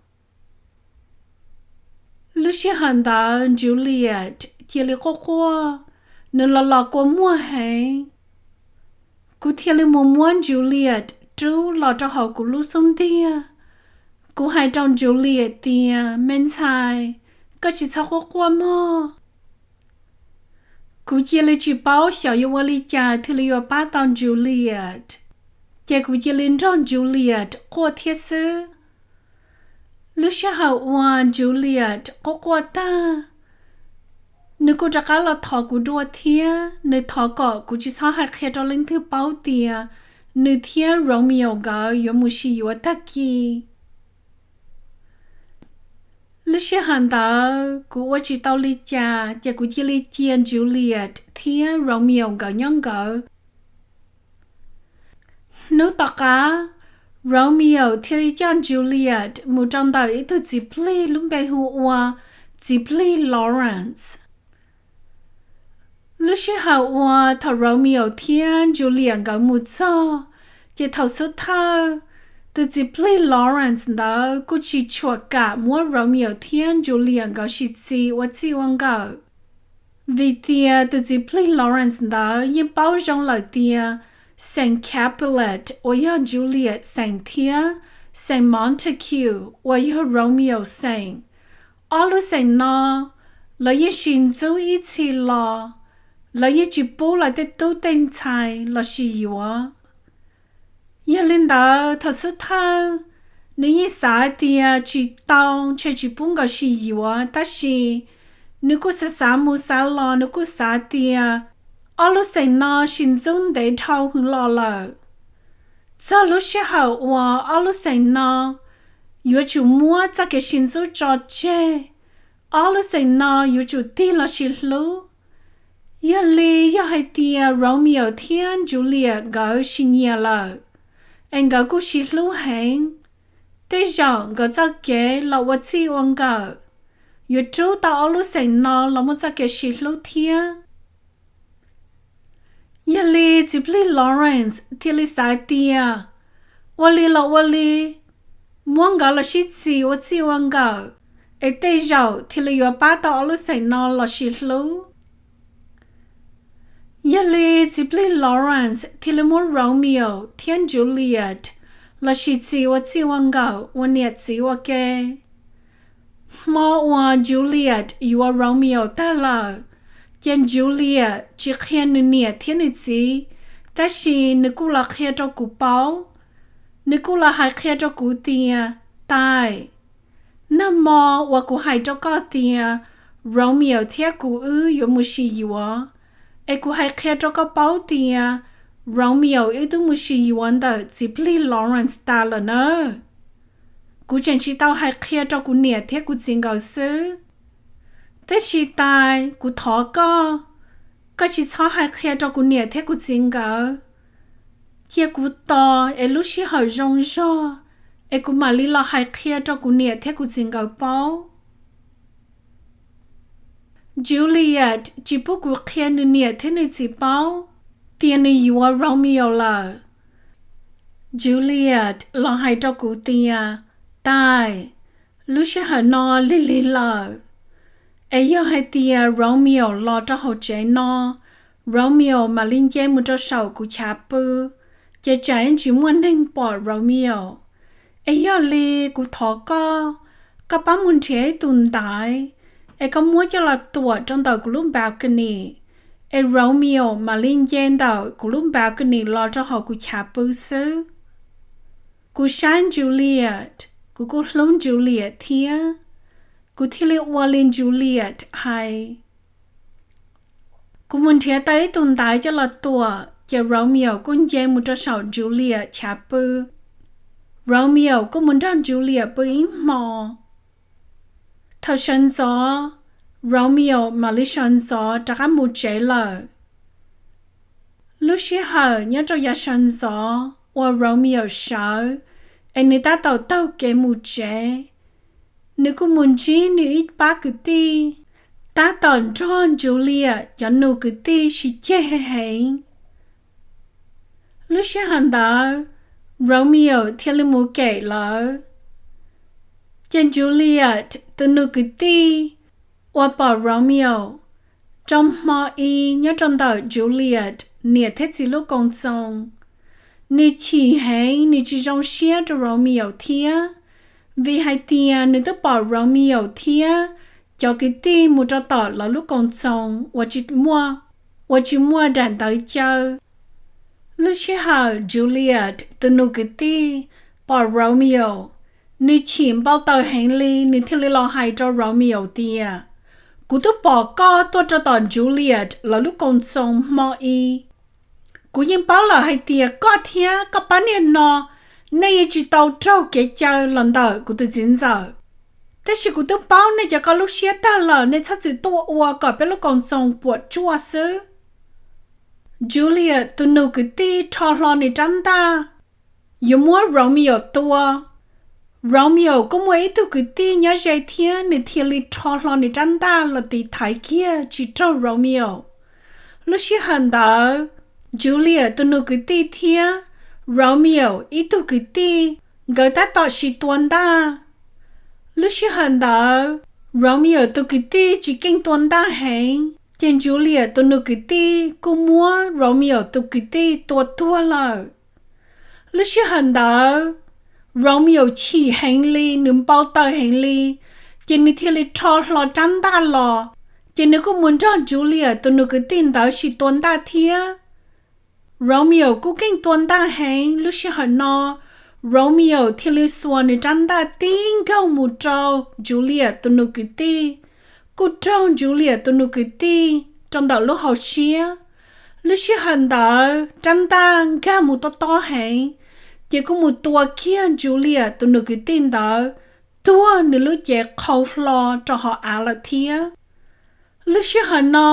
Lub sij hawm ntawd Juliet cia li quaj quaj, nws los los kua muag heev. Kuv thiaj li mus muab Juliet rub los rau hauv kuv lub xub ntiag. Kuv hais rau Juliet tias me ntxhais, koj tsis txhob quaj quaj mog. Kuv cia li tsis paub xyov yuav ua li cas thiaj li yuav pab tau Juliet, ces kuv cia li nrog Juliet quaj thiab xwb. Lub sij hawm uas Juliet quaj quaj tag, nws kuj rov qab los thov kuv dua thiab, nws thov kom kuv tsis txhob hais qhia rau leej twg paub tias nws thiab Romeo nkawd yuav mus sis yuav tag kis. Lub sij hawm ntawd kuv ua tsis tau li cas ces kuv cia li cia Juliet thiab Romeo nkawd nyob nkawd. Hnub tom qab, Romeo thiaj li coj Juliet mus rau ntawm ib tug txiv plig lub npe hu ua txiv plig Lawrence. Lub sij hawm uas thaum Romeo thiab Juliet nkawd mus txog, ces thaum xub thawj, tus txiv plig Lawrence ntawd kuj tsis tshua kam muab Romeo thiab Juliet nkawd sim txis ua txij ua nkawm. Vim tias tus txiv plig Lawrence ntawd yeej paub zoo lawm tias Saint Capulet uas yog Juliet xeem thiab Saint Montague uas yog Romeo xeem, ob lub xeem no lawv yeej sib ntxub ib txhis los, lawv yeej tsis pub lawv tej tub tej ntxhais los sis yuav. Yog li ntawd thaum xub thawj nws yeej xav tias tsis tau, ntshe tsis pub nkawd sib yuav, tab sis nws kuj xav xav mus xav los, nws kuj xav tias ob lub xeem no sib ntxub ntev dhau hwv los lawm. Txog lub sij hawm uas ob lub xeem no yuav tsum muab txoj kev sib ntxub tso tseg, ob lub xeem no yuav tsum tig los sib hlub. Yog li, yog hais tias Romeo thiab Juliet nkawd sib nyiam lawm, es nkawd kuj sib hlub heev, tej zaum nkawd txoj kev los ua txij ua nkawm yuav rub tau ob lub xeem no los muaj txoj kev sib hlub thiab. Yog li txiv plig Lawrence thiaj li xav tias ua li los ua li, muab nkawd los sib txis ua txij ua nkawm, es tej zaum thiaj li yuav pab tau ob lub xeem no los sib hlub. Yog li txiv plig Lawrence thiaj li muab Romeo thiab Juliet los sib txis ua txij ua nkawm ua niam txiv ua ke. Hmo uas Juliet yuav Romeo tag lawm, ces Juliet tsis qhia nws niam thiab nws txiv, tab sis nws kuj los qhia rau kuv paub. Nws kuj los hais qhia rau kuv tias, Tais, nag hmo uas kuv hais rau koj tias Romeo thiab kuv wb yuav mus sib yuav, es kuv hais qhia rau koj paub tias Romeo wb twb mus sib yuav ntawm txiv plig Lawrence tas lawm na. Kuv tseem tsis tau hais qhia rau kuv niam thiab kuv txiv nkawd xwb. Tab sis Tais, kuv thov koj, koj tsis txhob hais qhia rau kuv niam thiab kuv txiv nkawd. Cia kuv tos es lub sij hawm zoo zog, es kuv mam li los hais qhia rau kuv niam thiab kuv txiv nkawd paub. Juliet tsis pub kuv qhia nws niam thiab nws txiv paub tias nws yuav Romeo lawm. Juliet los hais rau kuv tias, Tais, lub sij hawm no lig lig lawm, es yog hais tias Romeo los rau hauv tsev no, Romeo mam li nce mus rau saum kuv chav pw, ces tsam ib tsis muaj neeg pom Romeo. Es yog li kuv thov koj, koj pab mus nrhiav ib tus ntaiv, es koj muab coj los tuam rau ntawm kuv lub balcony, es Romeo mam li nce ntawm kuv lub balcony los rau hauv kuv chav pw xwb. Kuv saib Juliet, kuv kuj hlub Juliet thiab, kuv thiaj li ua li Juliet hais. Kuv mus nrhiav tau ib tug ntaiv coj los tuam, ces Romeo kuj nce mus rau saum Juliet chav pw. Romeo kuj mus nrog Juliet pw ib hmo. Thaum sawv ntxov, Romeo mam li sawv ntxov rov qab mus tsev lawm. Lub sij hawm nyob rau yav sawv ntxov uas Romeo sawv, es nws tab tom taug kev mus tsev, nws kuj mus ntsib nws ib pab kwv tij, tab tom nrog Juliet cov nus kwv tij sib ceg heev. Lub sij hawm ntawd, Romeo thiaj li mus kem lawv. Ces Juliet tus nus kwv tij uas pom Romeo rau hmo i nyob rau ntawm Juliet niam thiab txiv lub koom txoos, nws chim heev, nws tsis zoo siab rau Romeo thiab, vim hais tias nws twb pom Romeo thiab cov kwv tij mus rau tom lawv lub koom txoos uas tsis muaj, uas tsis muaj daim ntawv caw. Lub sij hawm Juliet tus nus kwv tij pom Romeo, nws chim npau taws heev li, nws thiaj li los hais rau Romeo tias, Kuv twb pom koj tuaj rau tom Juliet lawv lub koom txoos hmo i. Kuv yeej paub lawm hais tias koj thiab koj pab niag no, nej yeej tsis tau raug kev caw los ntawm kuv tus txiv ntxawm. Tab sis kuv twb paub nej cov ko lub siab tag lawm, nej txhob txwm tuaj ua kom peb lub koom txoos puas tsuaj xwb. Juliet tus nus kwv tij rho hlo nws rab ntaj yuav muab Romeo tua. Romeo kuj muaj ib tug kwv tij nyob ze thiab, nws thiaj li rho hlo nws rab ntaj los tiv thaiv kiag tsis raug Romeo. Lub sij hawm ntawd, Juliet tus nus kwv tij thiab Romeo ib tug kwv tij, nkawd tab tom sib tua ntaj. Lub sij hawm ntawd, Romeo tus kwv tij tsis keej tua ntaj heev, Ces Juliet tus nus kwv tij kuj muab Romeo tus kwv tij tua tuag lawm. Lub sij hawm ntawd Romeo chim heev li, nws npau taws heev li, ces nws thiaj li rho hlo rab ntaj los, ces nws kuj mus nrog Juliet tus nus kwv tij ntawd sim tua ntaj thiab. Romeo kuj keej tua ntaj heev. Lub sij hawm no Romeo thiaj li xuas nws rab ntaj tib nkaug mus rau Juliet tus nus kwv tij, kuj raug Juliet tus nus kwv tij rau ntawm lub hauv siab. Lub sij hawm ntawd rab ntaj nkag mus tob tob heev, ces kuj mus tua kiag Juliet tus nus kwv tij ntawd tuag nws lub cev qhau hlo rau hauv av lawm thiab. Lub sij hawm no,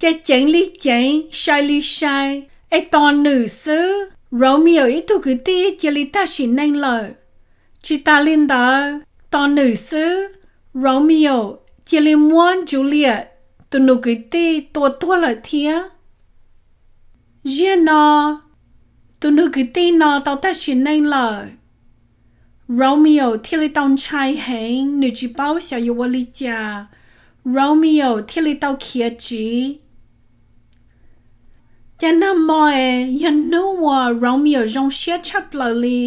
cas ceev li ceev, sai li sai, es tos nws xwb Romeo ib tug kwv tij cia li tag sim neej lawm. Tsis tas li ntawd, tos nws xwb Romeo cia li muab Juliet tus nus kwv tij tua tuag lawm thiab. Ziag no, tus nus kwv tij no tau tag sim neej lawm. Romeo thiaj li tau ntshai heev, nws tsis paub xyov yuav ua li cas, Romeo thiaj li tau khiav tsiv. Cas nag hmo es yog hnub uas Romeo zoo siab tshaj plaws li,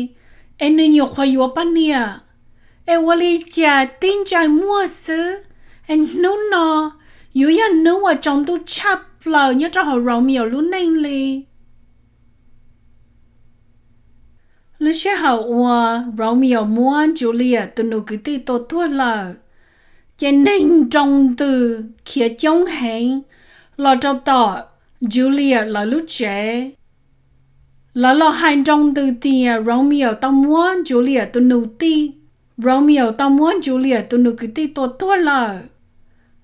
es nws nyuam qhuav yuav poj niam, es ua li cas tib ntsais muag xwb, es hnub no yuav yog hnub uas tsaus ntuj tshaj plaws nyob rau hauv Romeo lub neej li. Lub sij hawm uas Romeo muab Juliet tus nus kwv tij tua tuag lawm, ces neeg nroo ntws khiav coob heev los rau tom Juliet lawv lub tsev. Lawv los hais nroo ntws tias Romeo tau muab Juliet tus nus tij, Romeo tau muab Juliet tus nus kwv tij tua tuag lawm.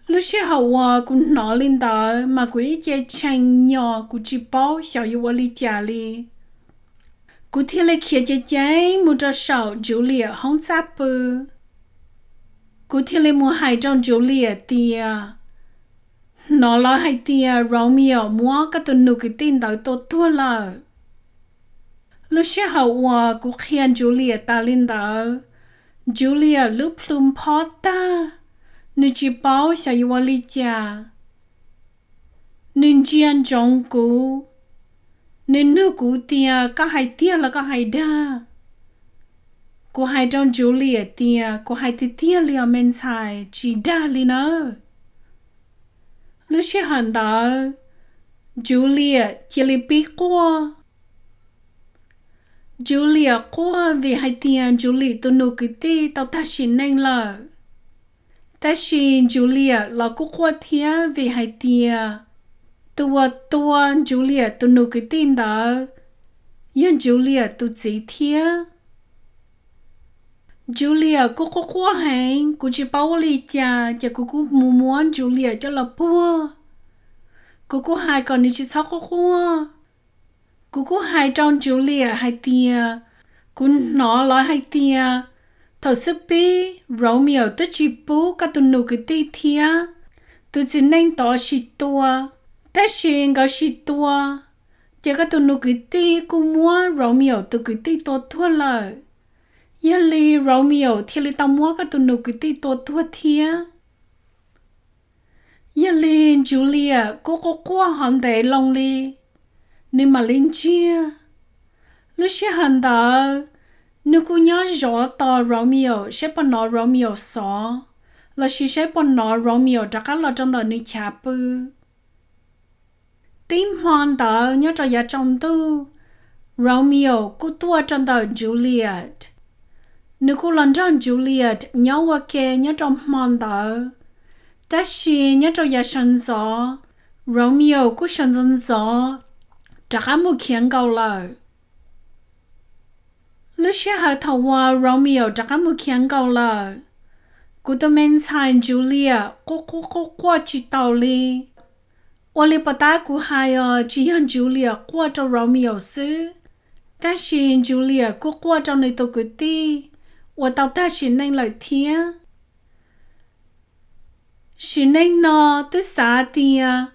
Lub sij hawm uas kuv hnov li ntawd mas kuv ib ce tshee nyo, kuv tsis paub xyov yuav ua li cas li. Kuv thiaj li khiav ceev ceev mus rau saum Juliet hoob txaj pw. Kuv thiaj li mus hais rau Juliet tias, hnov lawv hais tias Romeo muab koj tus nus kwv tij ntawd tua tuag lawm. Lub sij hawm uas kuv qhia Juliet tas li ntawd, Juliet lub plhu nphob tag, nws tsis paub xyov yuav ua li cas. Nws ntsia ntsoov kuv, nws nug kuv tias koj hais tiag los koj hais dag. Kuv hais rau Juliet tias kuv hais tiag tiag li os me ntxhais, tsis dag li nawb. Lub sij hawm ntawd Juliet cia li pib quaj. Juliet quaj vim hais tias Juliet tus nus kwv tij tau tag sim neej lawm. Tab sis Juliet los kuj quaj thiab vim hais tias tus uas tua Juliet tus nus kwv tij ntawd yog Juliet tus txiv thiab. Juliet kuj quaj quaj heev, kuv tsis paub ua li cas ces kuv kuj mus muab Juliet coj los puag. Kuv kuj hais kom nws tsis txhob quaj quaj. Kuv kuj hais rau Juliet hais tias, kuv hnov lawv hais tias thaum xub pib Romeo twb tsis pub koj tus nus kwv tij thiab tus txiv neej tod sim tua, tab sis nkawd sim tua, ces koj tus nus kwv tij kuj muab Romeo tus kwv tij tua tuag lawm. Yog li Romeo thiaj li tau muab koj tus nus kwv tij tua tuag thiab. Yog li Juliet kuj quaj quaj hov ntev loo li, nws mam li ntsiag. Lub sij hawm ntawd, nws kuj nyob zov tos Romeo saib puas hnov Romeo xov, lossis saib puas hnov Romeo rov qab los rau ntawm nws chav pw. Tib hmo ntawd nyob rau yav tsaus ntuj, Romeo kuj tuaj rau ntawm Juliet. Nws kuj los nrog Juliet nyob ua ke nyob rau hmo ntawd. Tab sis nyob rau yav sawv ntxov, Romeo kuj sawv ntxov ntxov rov qab mus khiav nkaus lawm. Lub sij hawm thaum uas Romeo rov qab mus khiav nkaus lawm, kuv tus me ntxhais Juliet quaj quaj quaj quaj tsis taus li. Ua li puas tab kuv hais os, tsis yog Juliet quaj rau Romeo xwb, tab sis Juliet kuj quaj rau nws tus kwv tij uas tau tag sim neej lawm thiab. Sim neej no twb xav tias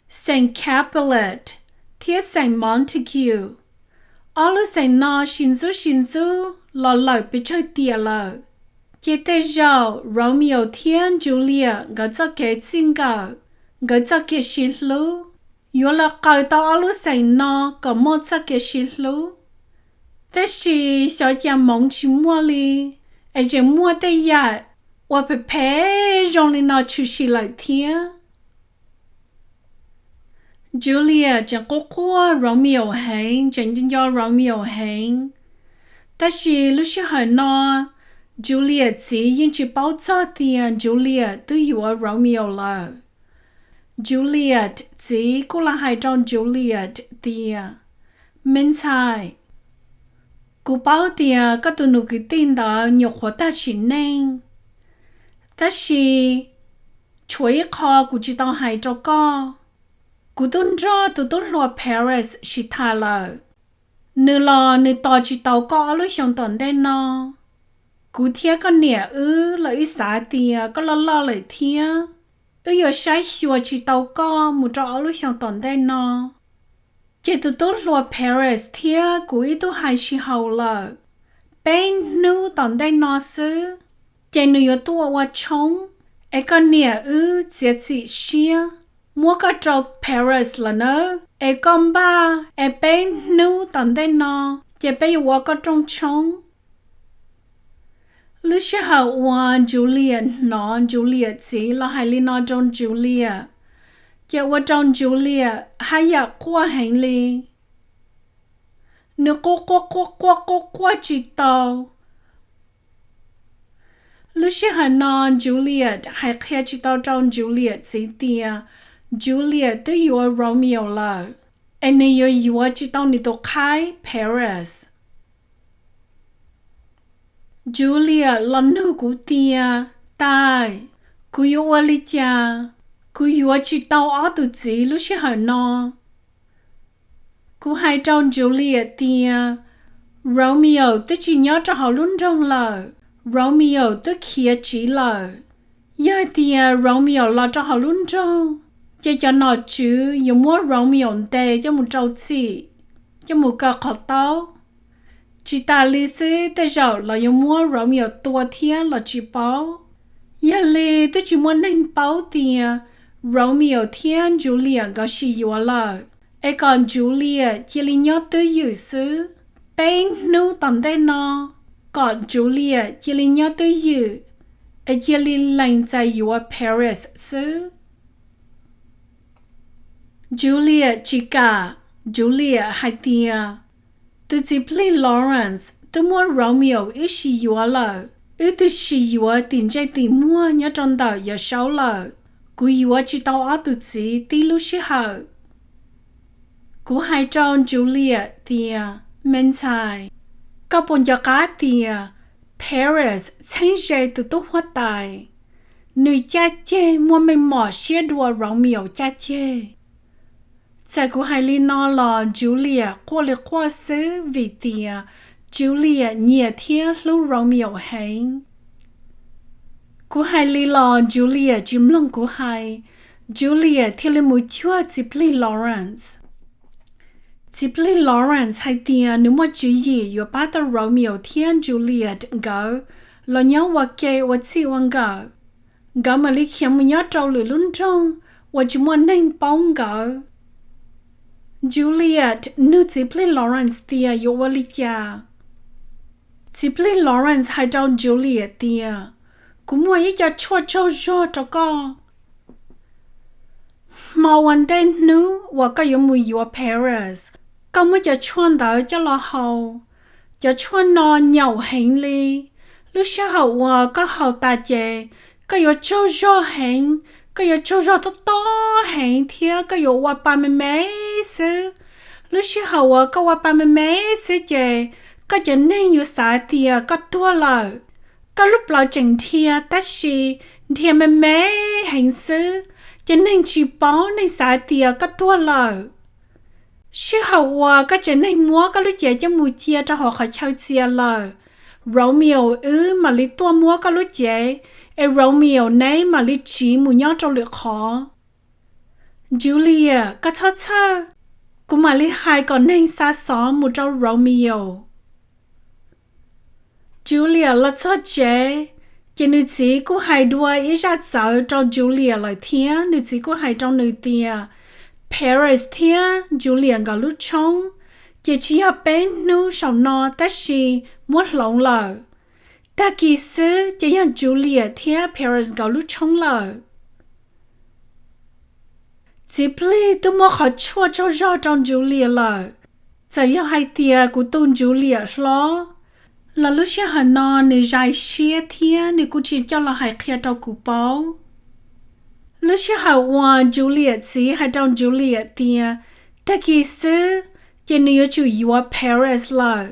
Saint Capulet thiab Saint Montague, ob lub xeem no sib ntxub sib ntxub los lawm pes tsawg tiam lawm, ces tej zaum Romeo thiab Juliet nkawd txoj kev txij nkawm nkawd txoj kev sib hlub. Yuav los qaws tau ob lub xeem no kom muaj txoj kev sib hlub. Tab sis xyov cas moov tsis muaj li, es tseem muaj tej yam uas phem phem zoo li no tshwm sim lawm thiab. Juliet tseem quaj quaj Romeo heev, tseem nco nco Romeo heev. Tab sis lub sij hawm no, Juliet txiv yeej tsis paub txog tias Juliet twb yuav Romeo lawm. Juliet txiv kuj los hais rau Juliet tias, Me ntxhais, kuv paub tias koj tus nus kwv tij ntawd nyuam qhuav tag sim neej, tab sis tshuav ib qho kuv tsis tau hais rau koj. Kuv twb nrog tus tub hluas Paris sib tham lawm. Nws los nws tos tsis tau koj ob lub xyoos tom ntej no. Kuv thiab koj niam wb los wb xav tias koj loj loj lawm thiab, wb yuav saib xyuas tsis tau koj mus rau ob lub xyoos tom ntej no. Ces tus tub hluas Paris thiab kuv ib tug hais sib haum lawm, peb hnub tom ntej no xwb, ces nws yuav tuaj ua tshoob, es koj niam wb txiav txim siab muab koj rau Paris lawm nawb, es koj npaj es peb hnub tom ntej no ces peb yuav ua koj rooj tshoob. Lub sij hawm uas Juliet hnov Juliet txiv los hais li no rau Juliet, ces ua rau Juliet haj yam quaj heev li. Nws quaj quaj quaj quaj quaj quaj tsis tau. Lub sij hawm no Juliet hais qhia tsis tau rau Juliet txiv tias Juliet twb yuav Romeo lawm, es nws yuav yuav tsis tau nws tus qhaib Paris. Juliet los nug kuv tias, Tais, kuv yuav ua li cas? Kuv yuav tsis tau ob tus txiv lub sij hawm no. Kuv hais rau Juliet tias, Romeo twb tsis nyob rau hauv lub nroog lawm, Romeo twb khiav tsiv lawm. Yog tias Romeo los rau hauv lub nroog, ces cov nom tswv yuav muab Romeo ntes coj mus rau txim, coj mus kaw qhov taub. Tsis tas li xwb, tej zaum los yuav muab Romeo tua thiab los tsis paub. Yog li twb tsis muaj neeg paub tias Romeo thiab Juliet nkawd sib yuav lawm, es kom Juliet cia li nyob twj ywm xwb. Peb hnub tom ntej no, kom Juliet cia li nyob twj ywm, es cia li lees txais yuav Paris xwb. Juliet tsis kam. Juliet hais tias, Tus txiv plig Lawrence twb muab Romeo wb sib yuav lawm. Wb twb sib yuav tim ntsej tim muag nyob rau ntawm Yawm Saub lawm. Kuv yuav tsis tau ob tus txiv tib lub sij hawm. Kuv hais rau Juliet tias, Me ntxhais, koj puas nco qab tias Paris txheeb ze tus tub huab tais, nws caj ceg muaj meej mom siab dua Romeo caj ceg. Txawm kuv hais li no los Juliet quaj li quaj xwb vim tias Juliet nyiam thiab hlub Romeo heev. Kuv hais li los Juliet tsis mloog kuv hais, Juliet thiaj li mus cuag txiv plig Lawrence. Txiv plig Lawrence hais tias nws muaj tswv yim yuav pab tau Romeo thiab Juliet nkawd los nyob ua ke ua txij ua nkawm. Nkawd mam li khiav mus nyob rau lwm lub nroog uas tsis muaj neeg paub nkawd. Juliet nug txiv plig Lawrence tias yuav ua li cas. Txiv plig Lawrence hais rau Juliet tias, Kuv muaj ib co tshuaj tsaug zog rau koj. Hmo ua ntej hnub uas koj yuav mus yuav Paris, koj muab cov tshuaj ntawd coj los haus. Cov tshuaj no nyaum heev li. Lub sij hawm uas koj haus tas ces koj yuav tsaug zog heev, koj yuav tsaug zog tob tob heev thiab koj yuav ua pa me me xwb. Lub sij hawm uas koj ua pa me me xwb ces koj cov neeg yuav xav tias koj tuag lawm. Koj lub plawv tseem nrhia tab sis nrhia me me heev xwb, ces neeg tsis paub, neeg xav tias koj tuag lawm. Sij hawm uas koj tsev neeg muab koj lub cev coj mus cia rau hauv qhov chaw txias lawm, Romeo wb mam li tuaj muab koj lub cev, es Romeo neb mam li tsiv mus nyob rau lwm qhov. Juliet, koj txhob txhawj, kuv mam li hais kom neeg xa xov mus rau Romeo. Juliet los txog tsev, Ces nws txiv kuj hais dua ib zaj txawv rau Juliet lawm thiab. Nws txiv kuj hais rau nws tias Paris thiab Juliet nkawd lub tshoob ces tsis yog peb hnub saum no tab sis muab hloov lawm. Tag kis xwb ces yog Juliet thiab Paris nkawd lub tshoob lawm. Txiv plig twb muab qhov tshuaj tsaug zog rau Juliet lawm. Txawm yog hais tias kuv tu Juliet hlob los lub sij hawm no nws zais siab thiab nws kuj tsis coj los hais qhia rau kuv paub. Lub sij hawm uas Juliet txiv hais rau Juliet tias tag kis xwb ces nws yuav tsum yuav Paris lawm,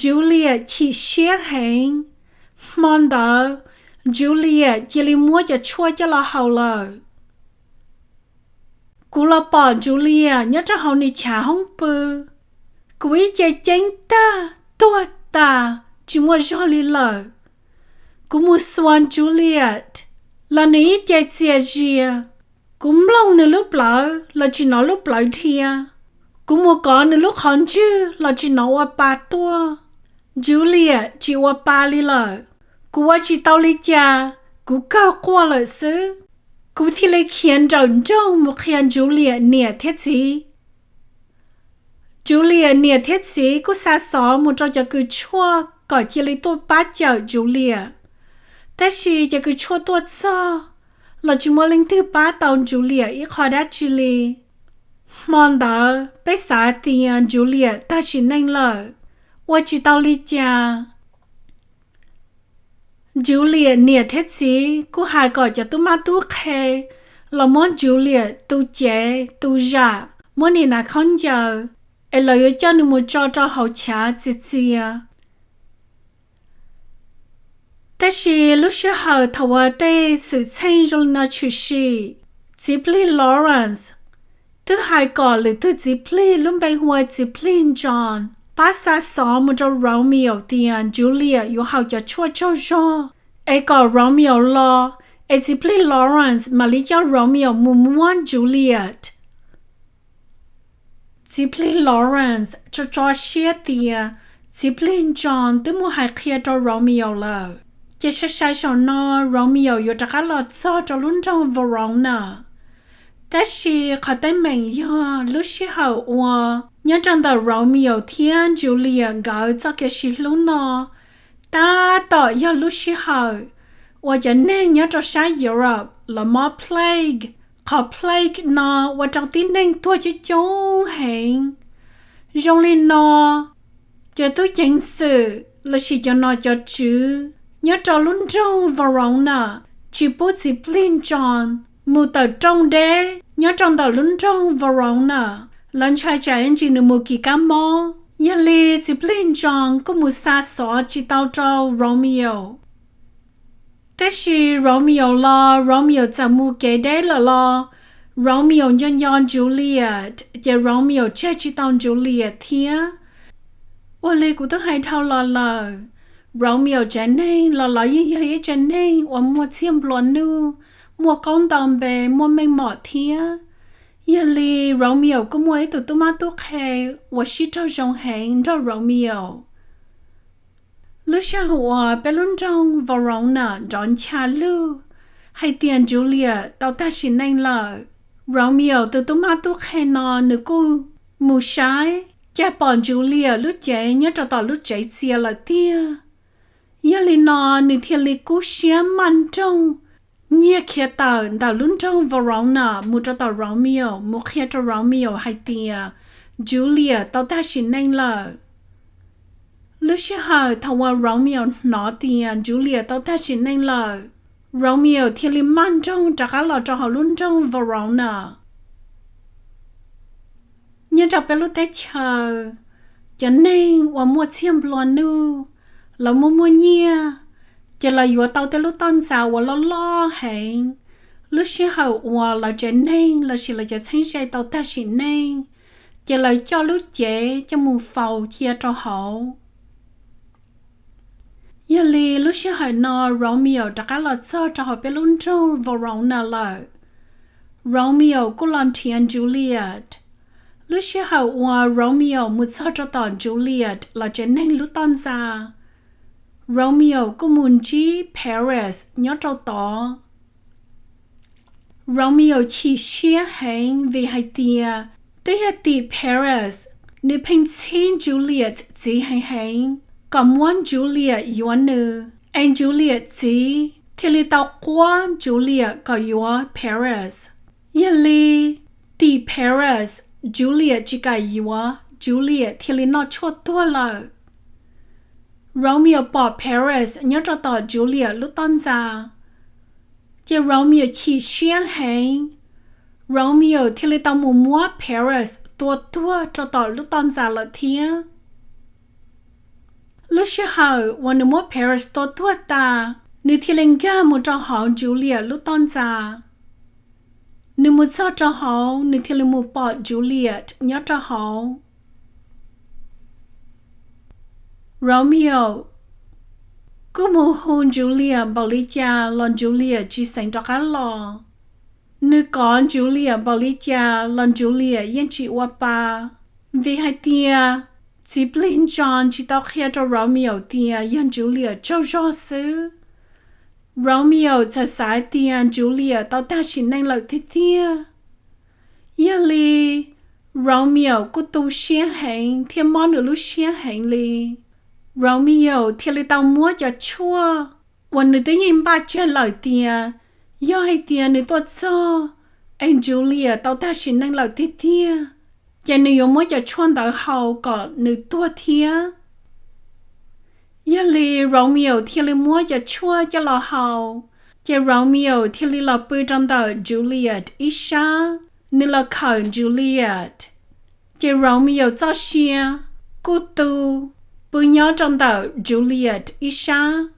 Juliet chim siab heev. Hmo ntawd Juliet cia li muab cov tshuaj coj los haus lawm. Kuv los pom Juliet nyob rau hauv nws chav hoob pw. Kuv ib ce ceeb tag tuag tas tsis muaj zog li lawm. Kuv mus xuas Juliet los nws ib ce txias zias. Kuv mloog nws lub plawv los tsis hnov lub plawv dhia. Kuv mus kov nws lub qhov ntswg los tsis hnov ua pa tuaj. Juliet tsis ua pa li lawm. Kuv ua tsis tau li cas, kuv kawg quaj lawm xwb. Kuv thiaj li khiav nrawm nroog mus qhia Juliet niam thiab txiv. Juliet niam thiab txiv kuj xa xov mus rau cov kws tshuaj kom cia li tuaj pab cawm Juliet. Tab sis cov kws tshuaj tuaj txog los tsis muaj leej twg pab tau Juliet ib qho dab tsi li. Hmo ntawd peb xav tias Juliet tag sim neej lawm, ua tsis tau li cas. Juliet niam thiab txiv kuj hais kom cov tub mab tub qhe los muab Juliet tu cev tu zam, muab nim hnav khaub ncaws, es lawv yuav coj nws mus tso rau hauv chav txias txias. Tab sis lub sij hawm thaum uas tej xwm txheej zoo li no tshwm sim, txiv plig Lawrence twb hais kom lwm tus txiv plig lub npe hu ua txiv plig John pab xa xov mus rau Romeo tias Juliet yuav haus cov tshuaj tsaug zog, es kom Romeo los, es txiv plig Lawrence mam li coj Romeo mus muab Juliet. Txiv plig Lawrence tso tso siab tias txiv plig John twb mus hais qhia rau Romeo lawm, ces sai sai saum no Romeo yuav rov qab los txog rau lub nroog Verona. Tab sis qhov teeb meem yog lub sij hawm uas nyob rau ntawm Romeo thiab Juliet nkawd txoj kev sib hlub no tab tom yog lub sij hawm uas cov neeg nyob rau sab Europe los mob plague. Qhov plague no ua rau tib neeg tuag coob coob heev. Zoo li no, cov tub ceev xwm lossis cov nom cov tswv nyob rau lub nroog Verona tsis pub txiv plig John mus tawm rooj deb nyob rau ntawm lub nroog Verona. Lawv ntshai tsam ntsis nws mus kis kab mob, yog li txiv plig John kuj mus xa xov tsis tau rau Romeo. Tab sis Romeo los Romeo txawm mus kev deb lawm los Romeo nco nco Juliet ces Romeo tseg tsis tau Juliet thiab. Ua li kuv twb hais dhau los lawm, Romeo tsev neeg los lawv yeej yog ib tsev neeg uas muaj txiag nplua nuj, muaj kaub ntau npe, muaj meej mom thiab. Yog li Romeo kuj muaj ib tug tub mab tub qhe uas sib raug zoo heev nrog Romeo. Lub sij hawm uas peb lub nroog Verona nrov ncha lug hais tias Juliet tau tag sim neej lawm, Romeo tus tub mab tub qhe no nws kuj mus saib, cas pom Juliet lub cev nyob rau tom lub tsev txias lawm tiag. Yog li no nws thiaj li kub siab maj nroog nyiag khiav tawm ntawm lub nroog Verona mus rau tom Romeo mus qhia rau Romeo hais tias Juliet tau tag sim neej lawm. Lub sij hawm thaum uas Romeo hnov tias Juliet tau tag sim neej lawm, Romeo thiaj li maj nroog rov qab los rau hauv lub nroog Verona. Nyob rau peb lub teb chaws, cov neeg uas muaj txiag nplua nuj, lawv muaj muaj nyiaj, ces lawv yuav tau tej lub toj ntxas uas loj loj heev. Lub sij hawm uas lawv tsev neeg lossis lawv cov txheeb ze tau tag sim neej, ces lawv coj lub cev coj mus faus cia rau hauv. Yog li lub sij hawm no Romeo rov qab los txog rau hauv peb lub nroog Verona lawm. Romeo kuj los nrhiav Juliet. Lub sij hawm uas Romeo mus txog rau tom Juliet lawv tsev neeg lub toj ntxas, Romeo kuj mus ntsib Paris nyob rau tod. Romeo chim siab heev vim hais tias twb yog tim Paris nws pheej txhib Juliet txiv heev heev kom muab Juliet yuav nws, es Juliet txiv thiaj li tau quab Juliet kom yuav Paris. Yog li tim Paris Juliet tsis kam yuav, Juliet thiaj li noj tshuaj tuag lawm. Romeo pom Paris nyob rau tom Juliet lub toj ntxa, ces Romeo chim siab heev. Romeo thiaj li tau mus muab Paris tua tuag rau tom lub toj ntxa lawm thiab. Lub sij hawm uas nws muab Paris tua tuag tas, nws thiaj li nkag mus rau hauv Juliet lub toj ntxa. Nws mus txog rau hauv, nws thiaj li mus pom Juliet nyob rau hauv. Romeo kuj mus hu Juliet npaum li cas los Juliet tsis xeev rov qab los. Nws kov Juliet npaum li cas los Juliet yeej tsis ua pa, vim hais tias txiv plig ntso tsis tau qhia rau Romeo tias yog Juliet tsaug zog xwb. Romeo txawm xav tias Juliet tau tag sim neej lawm tiag tiag. Yog li Romeo kuj tu siab heev thiab mob nws lub siab heev li. Romeo thiaj li tau muab cov tshuaj uas nws twb yeej npaj tseg lawm tias yog hais tias nws tuaj txog es Juliet tau tag sim neej lawm tiag tiag, ces nws yuav muab cov tshuaj ntawd haus kom nws tuag thiab. Yog li Romeo thiaj li muab cov tshuaj coj los haus, ces Romeo thiaj li los pw rau ntawm Juliet ib sab, nws los khawm Juliet. Ces Romeo txoj sia kuj tu pw nyob rau ntawm Juliet ib sab.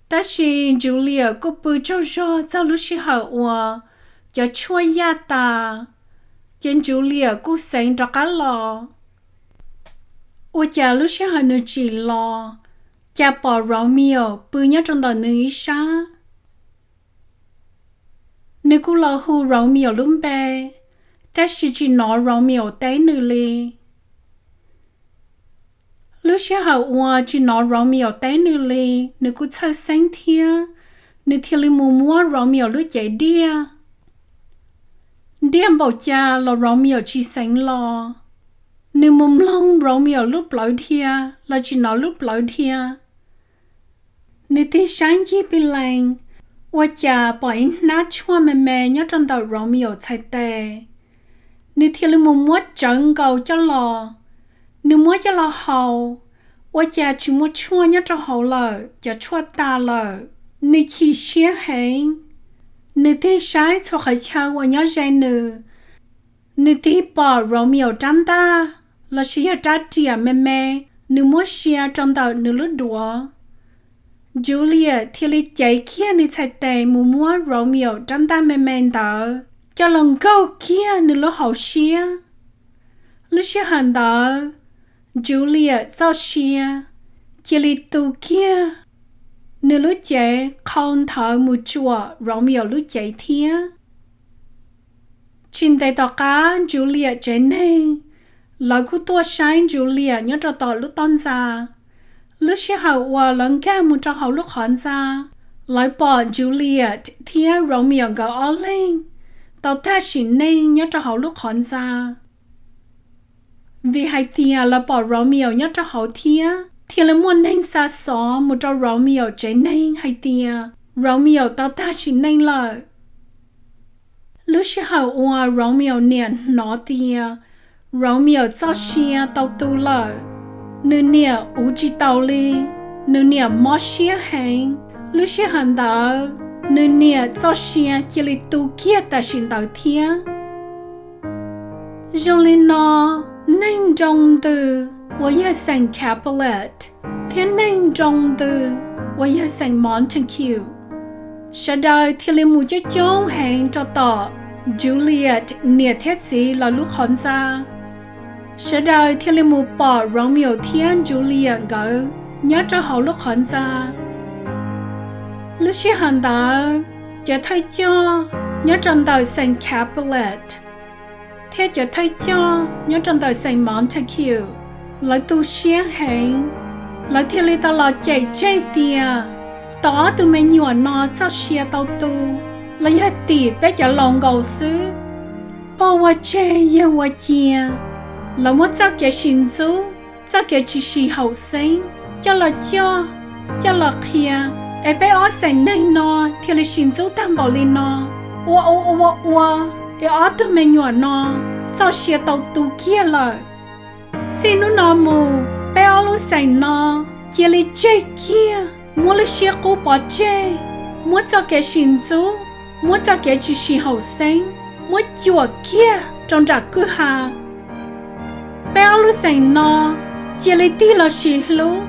Tab sis Juliet kuj pw tsaug zog txog lub sij hawm uas cov tshuaj yaj tas, ces Juliet kuj xeev rov qab los. Ua cas lub sij hawm nws tsim los, cas pom Romeo pw nyob rau ntawm nws ib sab. Nws kuj los hu Romeo lub npe, tab sis tsis hnov Romeo teb nws li. Lub sij hawm uas tsis hnov Romeo teb nws li, nws kuj txhawj xeeb thiab, nws thiaj li mus muab Romeo lub cev diaj. Diaj npaum cas los Romeo tsis xeev los. Nws mus mloog Romeo lub plawv dhia los tsis hnov lub plawv dhia. Nws tig saib ncig pij lees, ua cas pom ib hnab tshuaj me me nyob rau ntawm Romeo txhais tes. Nws thiaj li mus muab tsawv nkaus coj los. Nws muab coj los haus, ua cas tsis muaj tshuaj nyob rau hauv lawm, cov tshuaj tas lawm. Nws chim siab heev. Nws tig saib txhua qhov chaw uas nyob ze nws. Nws tig pom Romeo rab ntaj lossis yog rab riam me me, nws muab sia rau ntawm nws lub duav. Juliet thiaj li cev kiag nws txhais tes mus muab Romeo rab ntaj me me ntawd coj los nkaug kiag nws lub hauv siab. Lub sij hawm ntawd, Juliet txoj sia cia li tu kiag, nws lub cev qhau nthawv mus tsuam Romeo lub cev thiab. Tsis ntev tom qab Juliet tsev neeg, lawv kuj tuaj saib Juliet nyob rau tom lub toj ntxa. Lub sij hawm uas lawv nkag mus rau hauv lub qhov ntxa, lawv pom Juliet thiab Romeo nkawd ob leeg tau tag sim neej nyob rau hauv lub qhov ntxa. Vim hais tias lawv pom Romeo nyob rau hauv thiab, thiaj li muaj neeg xa xov mus rau Romeo tsev neeg hais tias Romeo tau tag sim neej lawm. Lub sij hawm uas Romeo niam hnov tias Romeo txoj sia tau tu lawm, nws niam uv tsis taus li, nws niam mob siab heev. Lub sij hawm ntawd, nws niam txoj sia cia li tu kiag tam sim ntawd thiab. Zoo li no, neeg nroo ntws uas yog xeem Capulet thiab neeg nroo ntws uas yog xeem Montague, sawv daws thiaj li mus coob coob heev rau tom Juliet niam thiab txiv lawv lub qhov ntxa. Sawv daws thiaj li mus pom Romeo thiab Juliet nkawd nyob rau hauv lub qhov ntxa. Lub sij hawm ntawd, cov thawj coj nyob rau ntawm xeem Capulet thiab cov thawj coj nyob rau ntawm xeem Montague, lawv tu siab heev. Lawv thiaj li tau los cem tseg tias, tau ob tug me nyuam no txoj sia tau tu los yog tim peb cov laus nkaus xwb. Poj ua tseg yawg ua cia, lawv muab txoj kev sim ntxub, txoj kev tsis sim haum xeeb coj los coj, coj los qhia, es peb ob xeem neeg no thiaj li sim ntxub tag npaum li no. Ua ua ua ua, es ob tug me nyuam no txoj sia tau tu kiag lawm. Txij hnub no mus peb ob lub xeem no cia li tseg kiag, muab lub siab qub pov tseg, muab txoj kev sim ntxub, muab txoj kev tsis sim haum xeeb muab cuam kiag rau nram kwj ha. Peb ob lub xeem no cia li tig los sis hlub.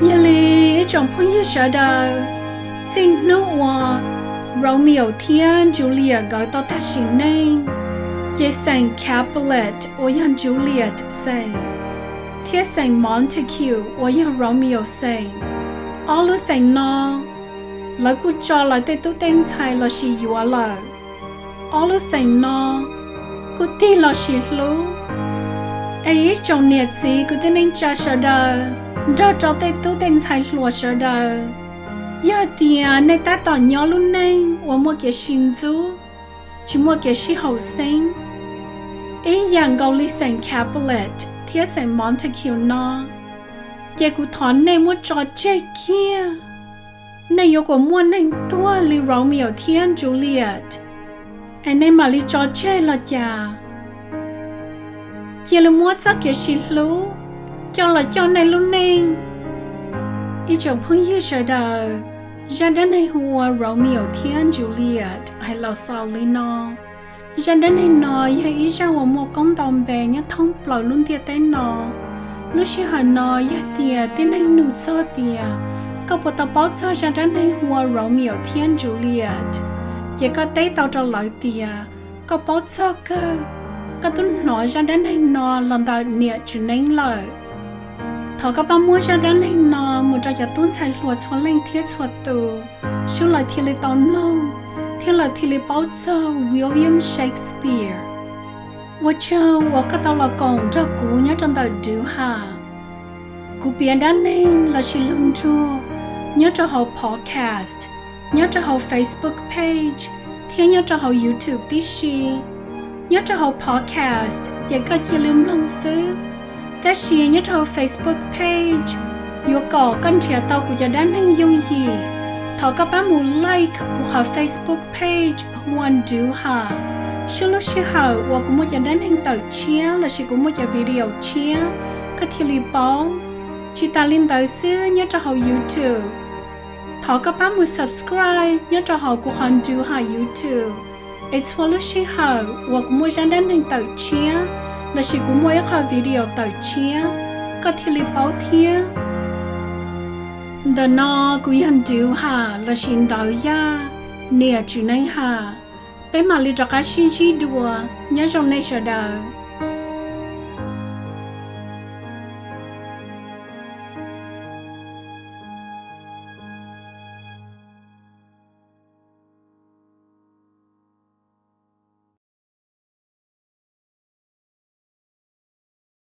Yog li ib tsoom phooj ywg sawv daws, txij hnub uas Romeo thiab Juliet nkawd tau tag sim neej, ces xeem Capulet uas yog Juliet xeem, thiab xeem Montague uas yog Romeo xeem, ob lub xeem no lawv kuj tso lawv tej tub tej ntxhais los sis yuav lawm. Ob lub xeem no kuj tig los sis hlub. Es ib tsoom niam txiv kwv tij neej tsa sawv daws nrog rau tej tub tej ntxhais hluas sawv daws, yog tias nej tab tom nyob lub neej uas muaj kev sim ntxub, tsis muaj kev sib haum xeeb ib yam nkaus li xeem Capulet thiab xeem Montague no, ces kuv thov nej muab tso tseg kiag. Nej yuav kom muaj neeg tuag li Romeo thiab Juliet, es nej mam li tso tseg los cas? Cia li muab txoj kev sib hlub coj los coj nej lub neej. Ib tsoom phooj ywg sawv daws, zaj dab neeg hu ua Romeo thiab Juliet hais los xaus li no. Zaj dab neeg no yog ib zaj uas muaj koob ntau npe nyob thoob plaws lub ntiaj teb no. Lub sij hawm no yog tias tib neeg nug txog tias koj puas tau paub txog zaj dab neeg hu ua Romeo thiab Juliet, ces koj teb tau rau lawv tias koj paub txog kawg, koj twb hnov zaj dab neeg no los ntawm niam Tswv Neeb lawm. Thov koj pab muab zaj dab neeg no mus rau cov tub ntxhais hluas txhua leej thiab txhua tus, seb lawv thiaj li tau mloog thiab lawv thiaj li paub txog William Shakespeare. Ua tsaug uas koj tau los koom nrog kuv nyob rau ntawm Dwv Ham. Kuv piav dab neeg los sis lug nruag nyob rau hauv podcast, nyob rau hauv Facebook page thiab nyob rau hauv YouTube tib si. Nyob rau hauv podcast ces koj cia li mloog xwb, tab sis nyob rau hauv Facebook page yuav kom koj nrhiav tau kuv cov dab neeg yooj yim. Thov koj pab mus like kuv qhov Facebook page hu ua Dwv Ham, seb lub sij hawm uas kuv muaj cov dab neeg tawm tshiab los sis kuv muaj cov video tshiab, koj thiaj li paub. Tsis tas li ntawd xwb, nyob rau hauv YouTube, thov koj pab mus subscribe nyob rau hauv kuv qhov Dwv Ham YouTube, es txhua lub sij hawm uas kuv muaj zaj dab neeg tawm tshiab los sis kuv muaj ib qho video tawm tshiab, koj thiaj li paub thiab. Ntawm no kuv yog Dwv Ham los sis Ntawv Yaj, niam Tswv Neeb Ham. Peb mam li rov qab sib ntsib dua, nyob zoo nej sawv daws.